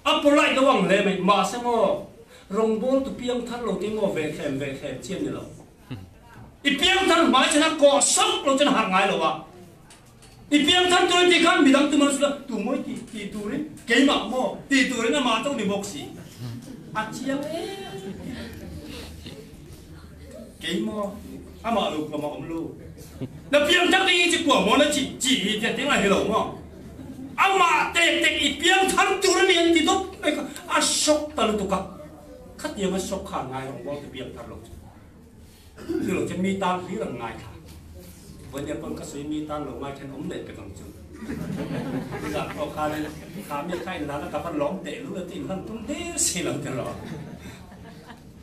A polite lo ang hle mai ma se mo rongbol tu piang thar lo te mo ve thlem ve thlem chian ni lo. I piangthar hmai chen a kawh sauh lo chuan a harh ngai lo a. I piangthar turin tih khan midang tu man sula tu mawi ti ti turin keimah maw ti turin amah chauh ni bawk si. A chiang em. Keimaw amah lo kuam a awm lo. Na piangthar ding hi chi kuam maw na chi chi hi tia ting a hi lo maw. Amah tek tek i piangthar tur a ni an ti dawt mai kha a shock ta lutuk a. Khatiang a shock kha ngai rawng bawk ti piangthar lo chu. Chu lo chuan mi tan hlir an ngaithla. Vawinia pawn ka sawi mi tan lo ngaithla in awm leh pek ang chu. Nizan pawh khanin kha mi kha inlan a ka van lawm teh lul a ti inhlan tum der si lo ti rawh.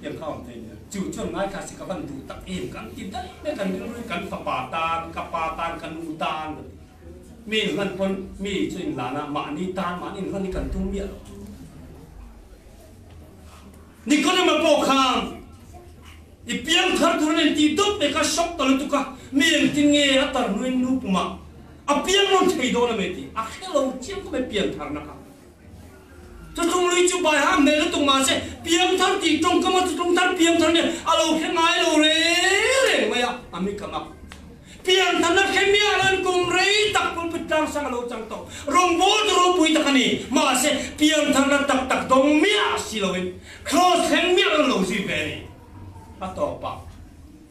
Tiang kha awm thei nia. Chu chuan ngaithla si ka van duh tak em kan ti daih mai kan rilru in kan fapa tan, ka pa tan, ka nu tan ka ti. Mi inhlan pawn mi chu inlan a mahni tan mahni inhlan hi kan tum miah lo. Nikodema pawh khan i piangthar tur an intih dawt mai kha shock ta lutuk a, mi engtin nge a tar hnuin nu pumah a piang nawn thei dawn a mai tih a hre lo chiang khawp mai piantharna kha. Chutlung lui chu bai ham hmel lutuk mahse piangthar tih tawngkam a chutlung thar piangthar nia a lo hre ngai lo reng reng mai a, a mi kam a. Piangtharna hre miah lo in kum rei tak pulpit tlang sang a lo chang tawh. Rawngbâwl tur. ropui tak a ni. Mahse, piantharna tak tak dawng miah si loin Kraws thleng miah lo lo zui ve a ni. A tawpah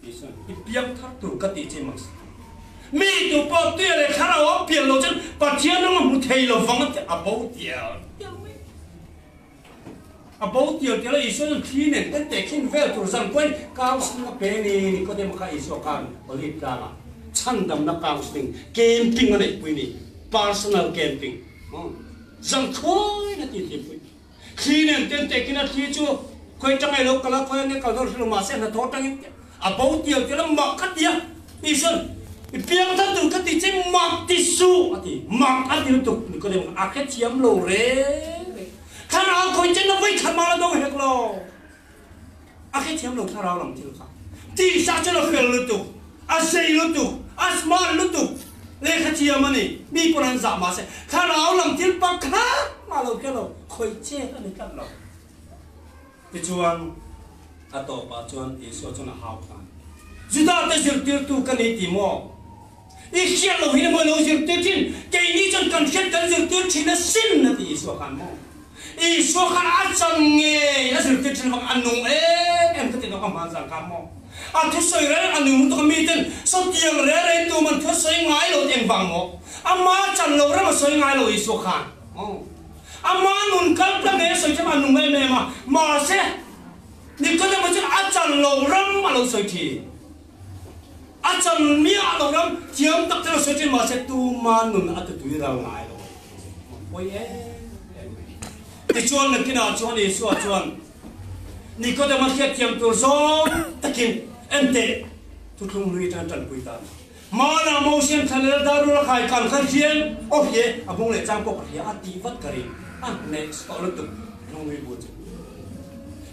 Isuan, I piangthar tur ka tih che mahse, mi tu pawh tuia leh thlarau a pian lo chuan Pathian ram a hmu thei lo vang a ti a bo tial tial mai. A bo tial tial a, Isua chuan thli nen kan tehkhin vel tur zan pawhin counselling a pe ni Nikodema kha Isua khan Olive tlangah chhandamna counselling camping a neihpui ni, personal camping zan khawiin a tihhlimpui. Thli nen ten tehkhin a thli chu khawi tangai lo kal a, khawi ange kal dawn hrelo mahse hnathawh atangin a bo tial tial a, mak ka ti a, Isuan i piang thar tur ka ti che mak ti suh a ti, mak a ti lutuk Nikodem a hrethiam lo reng reng. Thlarau khawi chen a vawi khat mah la do hek lo. A hrethiam lo thlarau lam thil kha. Tisa chuan a fel lutuk, a zei lutuk, a smart lutuk, lehkha thiam a ni, mi pawn an zah mahse thlarau lam thil pakhat mah lo hre lo, khawi chet a ni tlat lo. Tichuan a tawpah chuan Isua chuan a hau ta. Judate zirtirtu ka ni ti maw? I hriat loh hi emaw lo zirtir thin, keini chuan kan hriat kan zirtir thin a sin a ti Isua khan maw? Isua khan a chan ngei a zirtir thin avang a nung em em ka ti tawk a hman zan khan maw? A thusawi reng a nung lutuk a miten sawtiang reng reng tum an thusawi ngai lo ti engvang maw? Ama chan loh reng a sawi ngai lo Isua khan maw? Ama nun kal tlang ngei a sawi thiam a nung em em a, mahse Nikodema chuan a chan loh ram a lo sawi thin. A chan miah lo ram thiam tak chuan a sawi thin mahse tuma nun a tutui ral ngai lo a pawi em em mai. Tichuan nakinah chuan Isua chuan Nikodema hriatthiam tur zawng takin enteh thuthlung hlui atanga tanpui ta a ni. Hmanah Mosian thlalel darul a khai kan kha hian aw hie a bung leh chang pawh ka hria a tih vat ka ring a hneh sawh lutuk thuthlung hlui bu chu.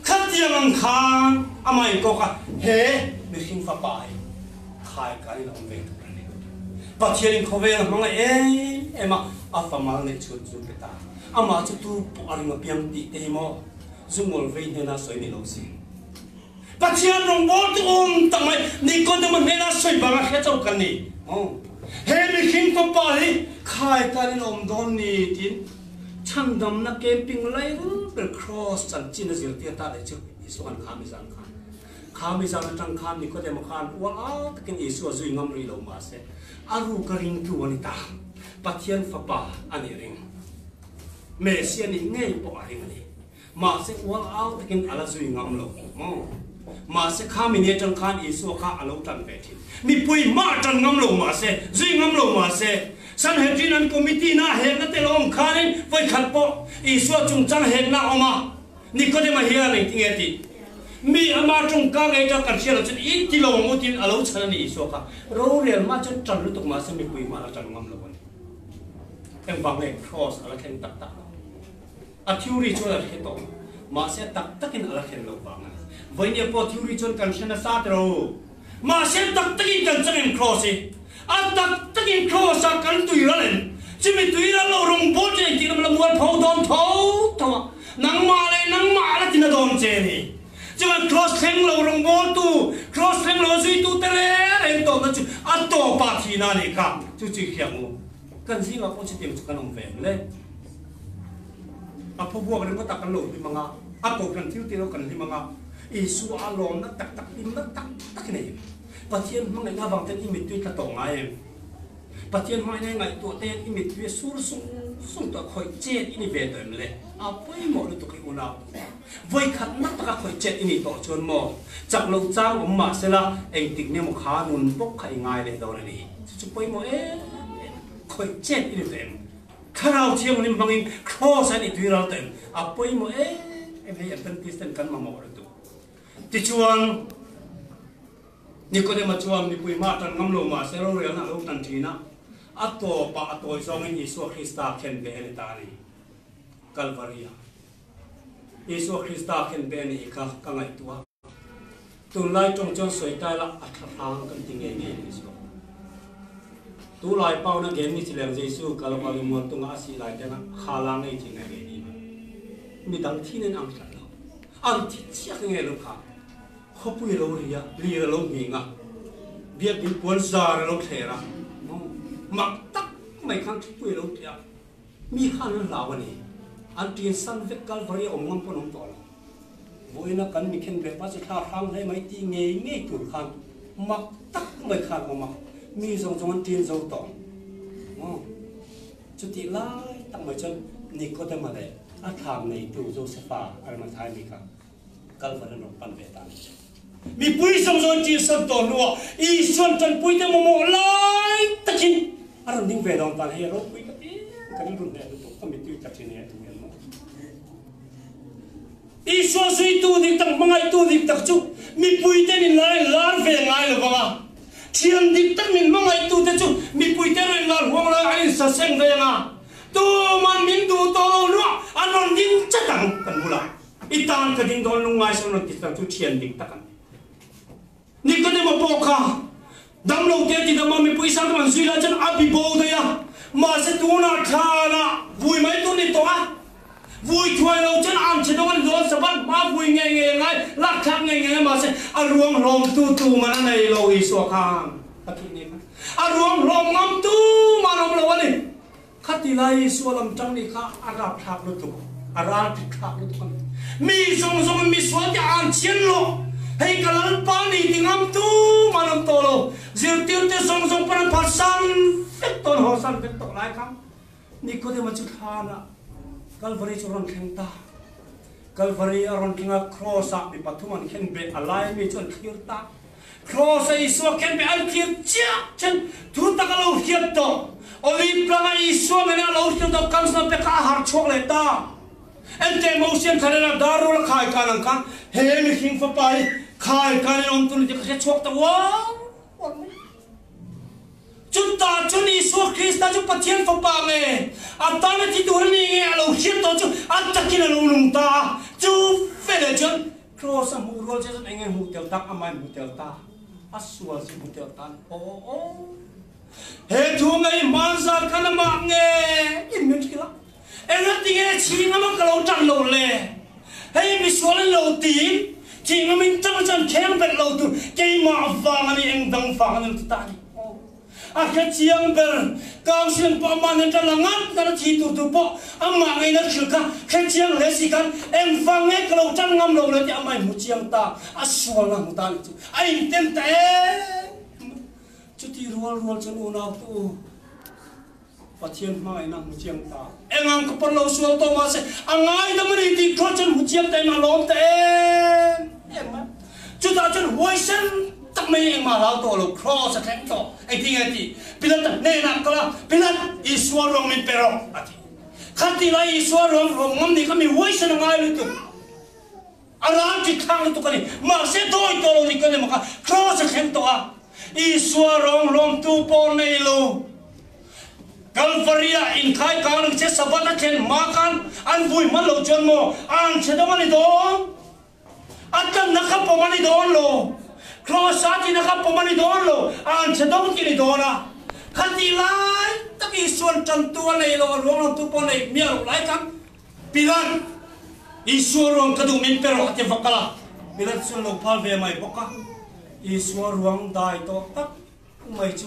Khatiang ang khan amah inkawk a, he mihring fapa hi khai kanin a awm ve tur a ni. Pathianin khawvel a hmangaih em em a, a fa mal neih chhun chu pe ta. Amah chu tu pawh a ring apiang tih te hi maw zungawl vei hnena sawi ni lo si. Pathian rawngbâwl chu awm tak mai, Nikodema hnena sawi vanga hre chauh kan ni. He mihring fapa hi khai kanin a awm dawn ni tiin Chhandamna camping lai rul ber Kraws chanchin a zirtir ta leh chu Isua khan kha mi zan khan kha mi zan atang khan Nikodema khan ual au takin Isua zui ngam rih lo mahse a ruk a ringtu a ni ta. Pathian fapa a nih ring. Messia nih ngei pawh a ring a ni. Mahse ual au takin a la zui ngam lo maw? Mahse kha mi ni atang khan Isua kha a lo tan ve thin. Mipui hma a tan ngam lo mahse, zui ngam lo mahse, Sanhedrin an committee na hekna te lo awm khanin vawikhat pawh Isua chungchang hekna a awm a, Nikodema hian engtinge a tih? Mi ama tawngka ngei ta kan hria lo chuan i ti lo ang u tiin a lo chhan a ni Isua kha. Rorel mah chuan tan lutuk mahse mipui hma a la tan ngam lo a ni. Engvang nge Kraws a la thleng tak tak lo? A theory chuan a hre tawh, mahse tak takin a la thlen loh vang a ni. Vawinia pawh theory chuan kan hre nasa teh ro. Mahse tak takin kan chang em Kraws hi? A tak takin Kraws ah kan tui ral em? Chumi tui ral lo rawngbâwl chu engtik lam la mual pho dawn tho tho a, nangmah leh nangmah a la tina dawn che a ni. Chuan Kraws thleng lo rawngbâwltu, Kraws thleng lo zuitu te reng reng tawhna chu a tawpah thihna a nih kha. Chu chu i hria ang u. Kan zingah pawh chutiang chu kan awm ve ang le. A phubuak ringawt ah kan lo hlim anga, a kohhran thil tih lo kan hlim anga, Isua a lawmna tak tak hlimna tak tak i nei em? Pathian hmangaihna avang ten i mittui tla tawh ngai em? Pathian hmangaihna i ngaihtuah te hian i mittui a sur sung sung tawh khawih chet i ni ve tawh em le? A pawimawh lutuk hi unau. Vawikhat na taka khawih chet i nih tawh chuan maw chak loh chang awm mah sela engtik nge maw kha nun bawk kha i ngai leh dawn a ni. Chu chu pawimawh em em khawih chet i ni tawh em? Thlarau Thianghlim hmangin Kraws an i tui ral tawh em? A pawimawh em em hei Adventist ten kan mamawh lutuk. Tichuan Nikodema chuan mipui hma tan ngam lo mahse rorelna a lo tan thin a, a tawpah a tawi zawngin Isua Krista khen ve a ni ta a ni. Kalvaria Isua Krista khen ve a nih kha ka ngaihtuah. Tunlai tawng chuan sawi tai la a tha hrang kan ti ngei ngei a ni zawk. Tulai pauna gen ni chileng Jesu Kalvari mual tunga a sih lai tena kha la ngei chi ngai ngei ni ma. Midang thi nen ang hlat lo. An thi chiak nge lo kha. Khawpui lo ri a, lir a lo nghing a, biakinn puan zar a lo thler a, mak tak mai khan thupui a lo ti a. Mi khan an hlau a ni. An ṭin san vek Kalvari a awm ngam pawn awm tawh lo. Vawiina kan mi khen ve pa chu thla hrang hle mai tih ngei ngei tur khan mak tak mai khan awm a, mi zawng zawng an ṭin zo tawh. Aw, chutih lai tak mai chuan Nikodema leh a thlam neitu Josefa Arimathai mi kha Kalvari an rawn pan ve ta a ni. Mipui zawng zawng an ṭin san tawh hnuah Isua'n ṭanpuite mamawh lai takin a rawn ding ve dawn tan hei a ropui ka ti ka rilru hneh lutuk ka mittui tla ṭhin e a duh em maw. Isua zuitu dik tak, hmangaihtu dik tak chu mipuite nin lar in lar ve ngai lo vang a. Thian dik tak min hmangaihtute chu mipuite rawn lar huang lai an insaseng ve ang a. Tuman min duh tawh lo luah an rawn ding chat ang kan bulah. I tan ka ding dawn lungngai sawn rawn ti tlang chu thian dik tak an ni. Nikodema pawh kha damlo te ti dama mipui sang tam an zui lai chuan a bi bo daih a, mahse tunah thlanah vui mai tur ni tawh a, vui thuai lo chuan an che dawng a ni dawn, Sabbath hma vui ngei ngei a ngai, lakthlak ngei ngei a, mahse a ruang hlawm tu tu man a nei lo Isua khan a thih ni khan a ruang hlawm ngam tu man awm lo a ni. Khati lai Isua lam tang nih kha a rapthlak lutuk, a raltithlak lutuk a ni. Mi zawng zawng in misual te an thian lo, hei ka Lalpa ni ti ngam tumah an awm tawh lo. Zirtirte zawng zawng pawn an phatsan vek tawh, an hawsan vek tawh lai kha Nikodema chu thlanah Kalvari chu a rawn thleng ta. Kalvari a rawn thleng a, Kraws ah mi pathum an khen beh, a lai mi chu an thlir ta. Kraws a Isua khen beh an thlir chiah chen thu tak a lo hriat tawh. Olive tlanga Isua ngena a lo hriat tawh Kamsna pe kha a harh chhuak leh ta. Enteh Mosian thlarela dar rul a khai kan ang khan he mihring fapa hi khai kan in awm tur ni tih ka hre chhuak ta uar uar mai. Chutah chuan Isua Krista chu Pathian Fapa nge, a tana thi tur a ni nge a lo hriat tawh chu a takin a lo nung ta a. Chu veleh chuan Kraws a hmuh rual che chuan eng nge hmuh tel tak? Amah in hmu tel ta. A sual chu hmu tel ta a ni. Aw aw. He thu ngei hmanzar khan amah nge in min hrilh a. Engati nge chhing ama ka lo tan lo le? Hei misual in lo ti, chhing amin tang chuan kheng belh lo tur keimah vang a ni, eng dang vang a ni lo ti ta a ni. A hre chiang ber, council pawh amah nen tan la ngat ngat a thi tur tur pawh amah ngeiin a hrilh kha hre chiang hle si khan eng vang nge ka lo tan ngam lo le tih amah in hmu chiang ta, a sualna hmu ta a nih chu. A inten ta em! Chuti rual rual chuan unau te u, Pathian hmangaihna hmu chiang ta. Eng ang ka pawn lo sual tawh mahse a ngaidam a ni tih khaw chuan hmu chiang ta em a lawm ta em em mai. Chutah chuan huaisen tak mai engmah hlau tawh lo cross a thleng tawh. Engtin nge tih? Pilat a hnenah kal a, Pilat, Isua ruang min pe rawh a ti. Khatih lai Isua ruang ruang ngam nih kha mi huaisen a ngai lutuk. A ral ti thlak lutuk a ni. Mahse dawi tawh lo ni ka nem a kha cross a thleng tawh a. Isua rawng hlawmtu pawh nei lo. Kalvari ah inkhai kang ang che Sabbath a thlen hma khan an vui hman lo chuan maw a ang che dawng a ni dawn? A tlanna kha pawm a ni dawn lo. Cross a tihna kha pawm a ni dawn lo. A ang che dawng tih a ni dawn a. Khatih lai tak Isua'n tantu a nei lo, a ruang hlawmtu pawh a nei miah loh lai khan Pilat, Isua ruang ka duh min pe rawh a ti vak a. Pilat chuan lo phal ve mai bawk a. Isua ruang dai tawh tak mai chu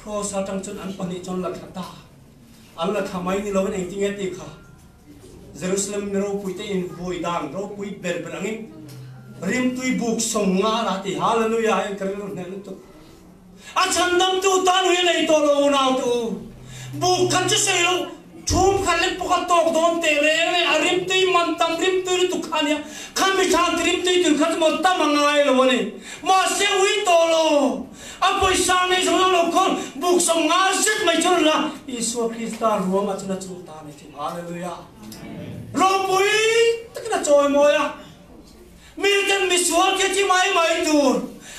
Kraws atang chuan an pahnih chuan la thla ta. An la thla mai ni loin engtinge tih kha Jerusalem mi ropuite in vui dan ropui ber ber angin rimtui buk sawm nga a la ti. Hallelujah! Heng ka rilru hneh lutuk. A chhandamtu tan ui a nei tawh lo unau te u. Buk khat chu sawi lo, thum khat lek pawh kha tawk dawn teh reng e, a rimtui man tam rimtui lutuk kha a nia, kha mi thlan ti rimtui tur kha chu maw tam a ngai lo a ni. Mahse ui tawh lo, a pawisa nei zawng zawng lo khawn buk 50 zet mai chu a rawn la, Isua Krista ruangah chuan a chul ta a ni chu. Hallelujah! Ropui takin a chawimawi a. Miten misual khi thi mai mai tur,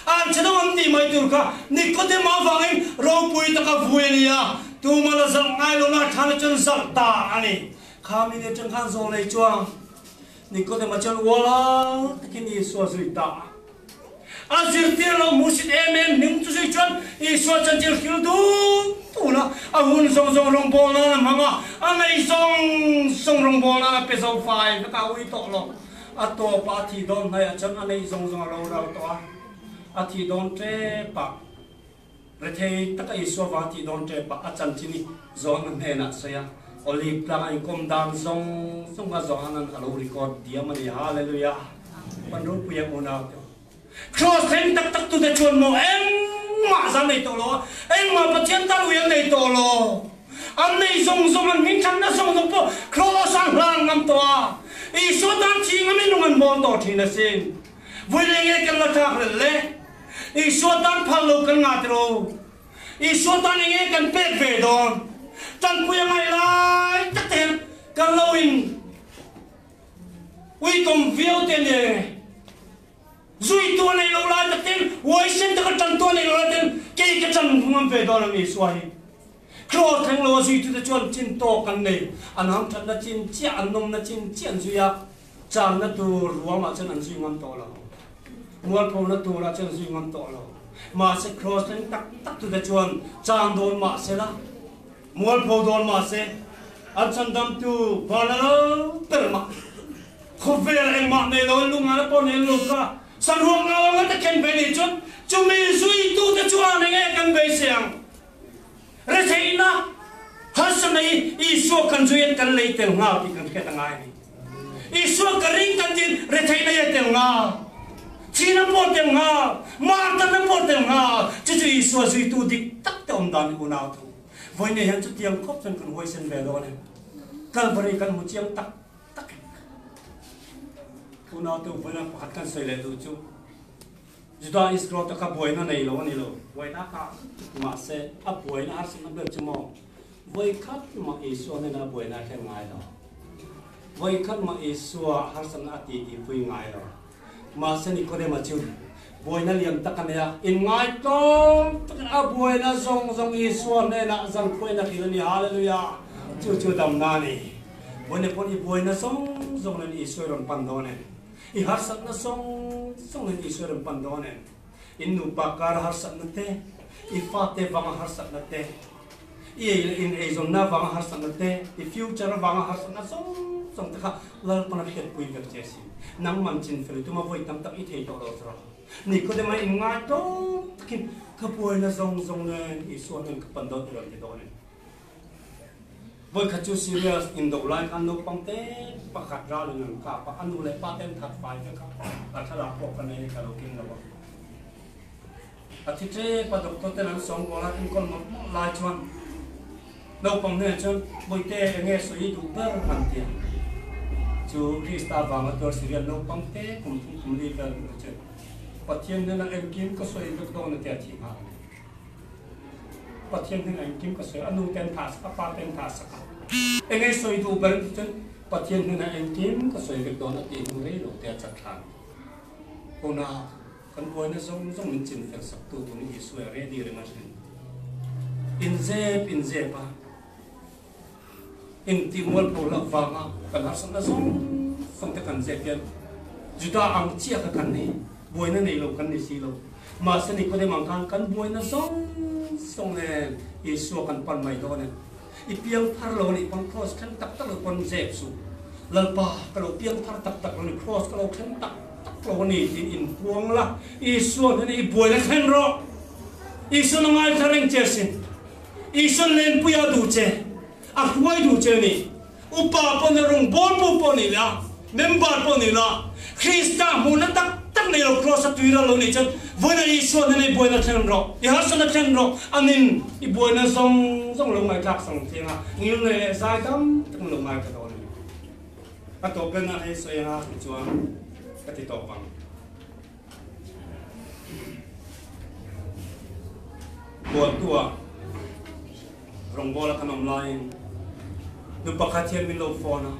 an che deuh an tih mai tur kha Nikodem avangin ropui taka vui a ni a, tuma la zalh ngai lo na thana chuan zalh ta a ni. Kha mi nih atang khan zawl nei chuang Nikodem-a chuan uala takin Isua zui ta a. A zirtir lo hmuhsit em em hming chu zui chuan Isua chanchin hril dun dun a, a hun zawng zawng rawngbâwl nân a hmang a, a nei zawng zawng rawngbâwl nân a pe zo fai vek a, a ui tawh lo. A tawpah a thih dawn hnaihah chuan a neih zawng zawng a lo ral tawh a, a thih dawn tepah rethei taka Isua vang a thih dawn tepah a chanchin hi John-a hnenah a sawi a. Olive tlang a inkawm dan zawng zawng kha Johanan a lo record diam a ni. Hallelujah! Pan ropui ang unau te. Cross thleng tak tak tute chuan maw engmah zan nei tawh lo a, engmah Pathian tan ui an nei tawh lo. An nei zawng zawng, an hmingthatna zawng zawng pawh Cross an hlan ngam tawh a. Isua tan thi ngamin nung an bawl tawh thin asin. Vui leh nge kan la thlak hlelh le? Isua tan phal lo kan ngah tiro. Isua tan enge kan pek ve dawn? Tanpui a ngaih lai tak te hian kan lo in uitawm viau te nia nge? Zui tu a nei lo lai tak ten, huaisen taka tan tu a nei lo lai ten kei ka chan ngam ve dawn ang Isua hi. Cross thleng lo a zui tute chuan chin tawk an nei. An hamthatna chin chiah, an nawmna chin chiah an zui a, channa tur ruamah chuan an zui ngam tawh lo. Mualphona turah chuan zui ngam tawh lo. Mahse Cross thleng tak tak tute chuan chan dawn mah sela, mualpho dawn mah se, an chhandamtu van a lo ber mah. Khawvel engmah nei lo in lungngaina pawh nei lo kha saruak ngau anga ta khen ve nih chuan chumi zuitute chuan enge kan beisei ang? Retheihna harsa mai Isua kan zuiin kan lei tel nghal tih kan hriat a ngai a ni. Isua ka ring kan tiin retheihna hi a tel nghal, thihna pawh a tel nghal, martarna pawh a tel nghal. Chu chu Isua zuitu dik tak te awm dan unau thu. Vawiin hian chutiang khawp chuan kan huaisen ve dawn em? Kalvari kan hmu chiang tak tak em? Unau te vawiin pakhat kan sawi leh duh chu Juda Iskariota kha buaina nei lo a ni lo. Buaina kha mahse a buaina harsatna ber chu maw vawikhat mah Isua hnena a buaina a thlen ngai lo. Vawikhat mah Isua harsatna a titi pui ngai lo. Mahse Nikodema chu buaina lian tak a nei a, inngaitawm takin a buaina zawng zawng Isua hnenah zankhuain a hrilh a ni. Hallelujah! Chu chu damna a ni. Buaina pawn i buaina zawng zawng nen Isua i rawn pan dawn em? I harsatna zawng zawng in Isua rawn pan dawn em? In nupa kara harsatna te, i fate vanga harsatna te, i ei leh in eizawnna vanga harsatna te, i future vanga harsatna zawng zawng te kha Lalpan a hriatpui vek che a sin. Nangman chinfel i tuma vawi tam tak i thei tawh lo chu rawh. Nikodema in ngai tawng takin ka buaina zawng zawng nen Isua hnen ka pan dawn i rawn ti dawn em? Vawikhat chu Syria indo lai khan naupang te pakhat ralin an kap a, a nu leh pa te an that fai vek a, a thlalak pawh ka nei ka lo keng lo a. A thi tep a, doctor ten an sawngbawl a, enkawl mawlh mawlh lai chuan naupang hnenah chuan, Bawihte, enge sawi i duh ber? an ti a. Chu Krista vanga tuar Syria naupang te kum thum kum li vel chu Pathian hnenah engkim ka sawi vek dawn a ti a thi nghal a ni. Pathian hnenah engkim ka sawi a, nu ten tha sak a, pa ten tha sak a. Eng ei sawi duh ber tih chuan Pathian hnenah engkim ka sawi vek dawn a tih hnu rei lo te a chat thlan. Huna kan buaina zawng zawng min chin fel sak tu turin Isua a ready reng a thin. Inzep inzep a, intih mualpho loh vanga kan harsatna zawng zawng te kan zep hian Juda ang chiah kha kan ni, buaina nei lo kan ni si lo. Mahse Nikodem ang khan kan buaina zawng zawng nen Isua kan pan mai dawn em? I piang thar lo anih pawn Kraws thleng tak tak lo pawn zep suh. Lalpa, ka lo piang thar tak tak lo ni, Kraws ka lo thleng tak tak lo a ni tiin inpuang la, Isua hnenah i buaina thlen rawh. Isua na ngaithla reng che asin. Isuan lenpui a duh che, a hruai duh che a ni. Upa pawh ni rung bawlpu pawh ni la, member pawh ni la, Krista hmuhna tak tak nei lo Kraws a tuiral lo nih chuan vawiina Isuan hian i buaina thlen rawh, i harsatna thlen rawh, anin i buaina zawng zawng lo ngaihthlak sang chiang a, ngil nei leh zai tam takin lo ngaithla dawn a ni. A tawp ber nan hei sawi anga tichuan ka ti tawp ang. Bualtua rawngbawla kan awm laiin nu pakhat hian min lo phone a,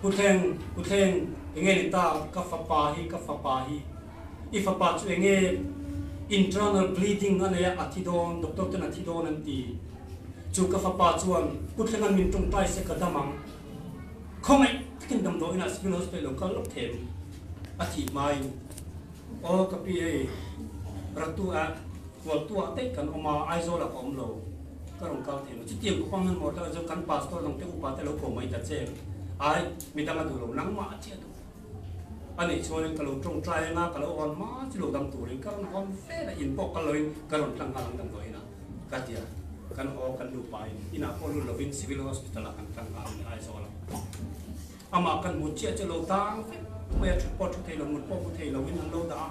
Pu Thleng, Pu Thleng, enge ni ta, ka fapa hi, ka fapa hi, i fapa chu enge internal bleeding a nei a, a thi dawn, doctor ten a thi dawn an ti. Chu ka fapa chuan Pu Thlenga'n min tawngtai se ka dam ang. Khawngaih takin damdawiinah Civil Hospital lo kal lawk them a thih hmain aw ka pi hei Ratu ah Hualtu ah daih kan awm a, Aizawl ah ka awm lo ka rawn kal thei lo. Chutiang ka pang hian maw ta chu kan pastor dang te upa te lo ko mai ta che ai midang a duh lo nangmah a chiah duh a nih chuanin ka lo tawngtai anga ka lo hawn hma chu lo dam turin ka rawn hawn vel a in pawh kal loin ka rawn tlang nghal ang damdawiinah ka ti a. Kan haw kan nupa in inah pawh lut lovin Civil Hospital ah kan tlang nghal a ni Aizawl ah. Amah kan hmu chiah chu lo tang vek mai a, thut pawh thu thei lo, mut pawh mu thei lo in an lo dah a,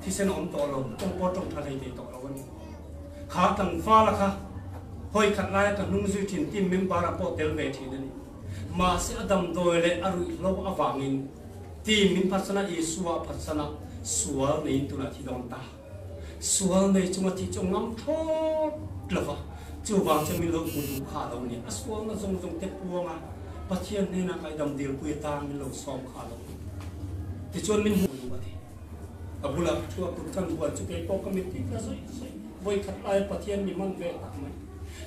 thisen a awm tawh lo, tawng pawh tawng tha hlei thei tawh lo a ni. Kha tlangvala kha hawi khat laia ka hnung zui thin team member ah pawh tel ve thin a ni. Mahse a damdawi leh a ruihhlo avangin team min phatsan a, Isua a phatsan a, sual neiin tunah thi dawn ta. Sual nei chunga thi chu ngam thlawt lo va, chuvang chuan min lo hmu duh kha a lo ni. A sualna zawng zawng te puanga Pathian hnenah ngaihdam dilpui atan min lo sawm kha a lo ni. Tichuan min hmu duh a ti. A bulah ka thu a kut kan buan chu kei pawh ka mit tih ka zawih zawih. Vawikhat laia Pathian mi man ve tak mai.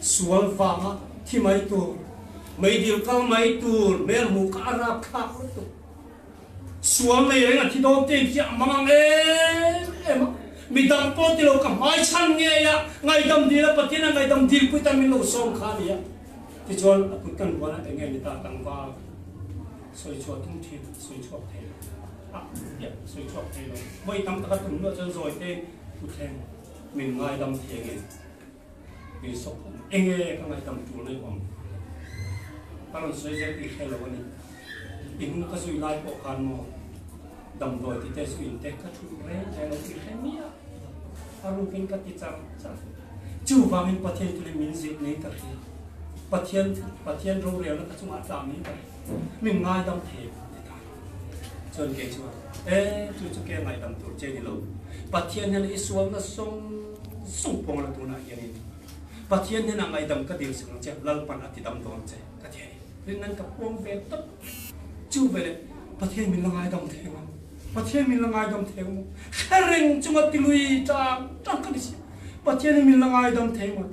Sual vanga thi mai tur, meidil kal mai tur hmel hmuh kha a rapthlak lutuk. Sual nei reng a thi dawn te hi a mang ang em em a, midang pawh ti lo ka hmai chhan ngei a, ngaihdam dil a Pathian a ngaihdam dil pui tan min lo sawm kha a ni a. Tichuan a kut kan buan a eng nge ni ta tlangval sawi chhuah tum thin sawi chhuak thei lo a piah sawi chhuak thei lo vawi tam taka tum luah chuan zawi te u thleng min ngaidam thei nge min sawk awm eng nge ka ngaihdam tur nei awm ka rawn sawi zel tih hre lo a ni. I hnung ka zui lai pawh khan maw damdawi ti te zu in te ka thut reng reng lo tih hre miah a rukin ka ti char char. Chuvangin Pathian tulin min zirh niin ka hria. Pathian Pathian rorelna ka chungah a tla niin ka hria. Min ngaidam thei em ti ta. Chuan kei chuan e chu chu ke ngaihdam tur che ni lo. Pathian hian i sualna zawng zawng pawng la tunah hianin Pathian hnenah ngaihdam ka dil sak ang che Lalpan a ti dam dawn che ka ti a ni. Rinnan ka puang ve tawp chu veleh Pathian min la ngaidam thei ang, Pathian min la ngaidam thei ang maw? Hre reng chunga tilui tang tang ka ni si. Pathian hi min la ngaidam thei maw?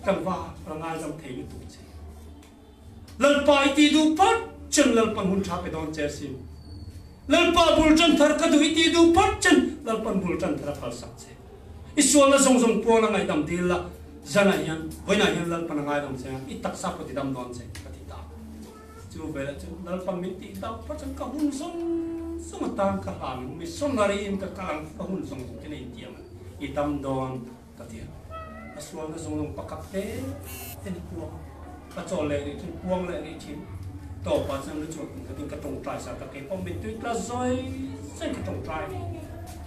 Tlangva la ngaidam thei lutuk che. Lalpa i ti duh phawt chuan Lalpan hun tha pe dawn che asin. Lalpa bul tan thar ka duh i ti duh phawt chuan Lalpan bul tan thar a phalsak che. I sualna zawng zawng puan a ngaihdam dil la, zanah hian, vawiinah hian Lalpan a ngaidam che a, i taksa pawh tidam dawn che, ka ti ta. Chu velah chuan Lalpan min tih dam phawt chuan ka hun zawng zawng atan ka hlan ang, missionary in ka kal ang, ka hun zawng zawng te nei tiang a, i dam dawn, ka ti a. A sualna zawng zawng pakhat te te ni puang a, ka chawl leh rih thin, puang leh rih thin. Tawpah chuan lu chhuak tum khatin ka tawngtai sa ta, keipawh mittui tla zawi zawi ka tawngtai.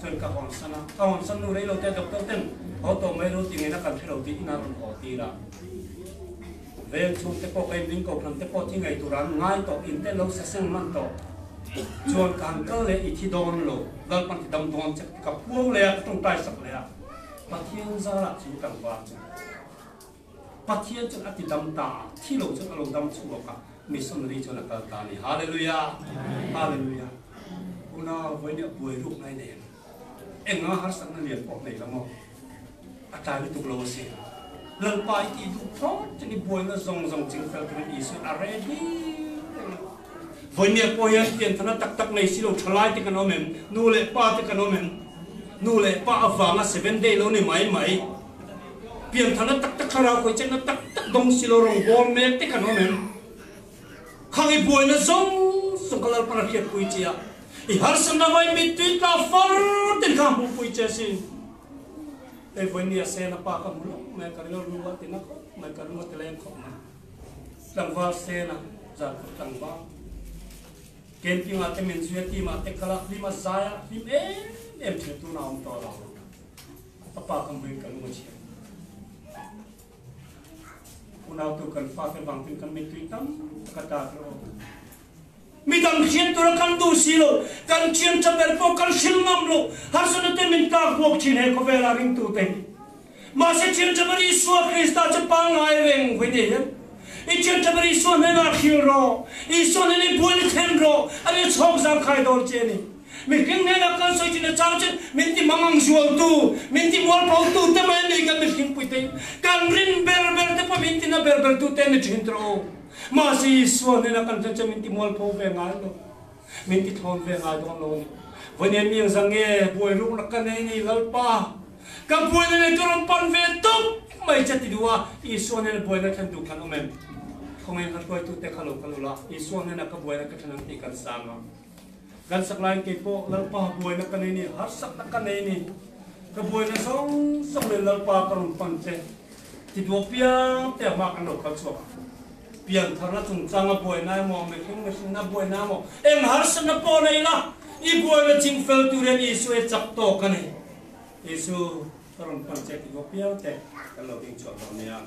Chuan ka hawn san a, ka hawn san nu rei lo te doctor ten haw tawh mai ro ti ngei na kan hre lo tih inah rawn haw tir a. Veng chhung te pawh ka inring ko hran te pawh thi ngei tur an ngai tawh, in te lo sa seng hman tawh. Chuan ka han kal leh i thi dawn lo, Lalpan ti dam dawn che ka puang leh a, ka tawngtai sak leh a. Pathian zarah chu tlangval chu Pathian chuan a ti dam ta a, thi lo chuan a lo dam chhuak a, missionary chuan a kal ta a ni. Hallelujah! Hallelujah! Unau vawinia buai ruk ngai nei ang. Enga harsatna lian pawh nei la maw? A tlai lutuk lo asin. Lalpa i tih duh phawt chuan i buaina zawng zawng chingfel turin Isuan a ready reng a. Vawinia pawh hian pianthana tak tak nei si lo thalai te kan awm em? Nu leh pa te kan awm em? Nu leh pa avanga seven day lo ni mai mai. Pianthana tak tak thlarau khawichenna tak tak dawng si lo rawngbâwl mek te kan awm em? Khang i buaina zawng zawng ka Lalpan a hriatpui che a, i harsatna vai mittui tla far ten kha a hmuhpui che asin. Hei vawinia Sena pa ka hmu lo mai, ka rilru a tina khawp mai, ka ring a ti leng khawp mai. Tlangval Sena, Zarkawt tlangval, camping ah te min zui a, team ah te kal a, hlim a zai a, hlim em em thin tuna a awm tawh lo. A pa ka hmuin ka lung a chhiat. Unautu kan fate vang ten kan mittui tam tak a tlak rawh. Midang hriat tura kan duh si lo, kan thian tha ber pawh kan hrilh ngam lo, harsatna te min tlak buak thin he khawvela ringtu te hi. Mahse thian tha ber Isua Krista chu pangngai reng hawi nei hian i thian tha ber Isua hnenah hrilh rawh, Isua hnena i buaina thlen rawh, a ni chhawk zangkhai dawn che a ni. Mihring hnenah kan sawi thin a chang chu min ti mangang zualtu, min ti mualphotu te mai a ni kan mihringpui te hi. Kan rin ber ber te pawh min tina ber ber tu te a ni thin tawh o. Mahse Isua hnenah kan hriat chuan min ti mualpho ve ngai lo, min ti thlawn ve ngai dawn lo a ni. Vawiin mi engzah nge buai rukna ka nei ni Lalpa? Ka buaina nei ka rawn pan ve tawp mai che ti duh a, Isua hnena buaina thlen duh khan awm em? Khawngaih hla hruaitute kha lo kal ula, Isua hnena ka buaina ka thlen ang tih kan sang a. Kan sak laiin kei pawh Lalpa buaina ka nei ni, harsatna ka nei ni. Ka buaina zawng zawng nen Lalpa ka rawn pan che. Ti duh piang te hma kan lo kal chhuak a. Piantharna chungchanga buaina emaw, mihring mihrinna buaina emaw, eng harsatna pawh nei la, i buaina chingfel tur hian Isua hi chak tawk a ni. Isu ka rawn pan che ti duh piang te kan lo ding chhuak dawn nia.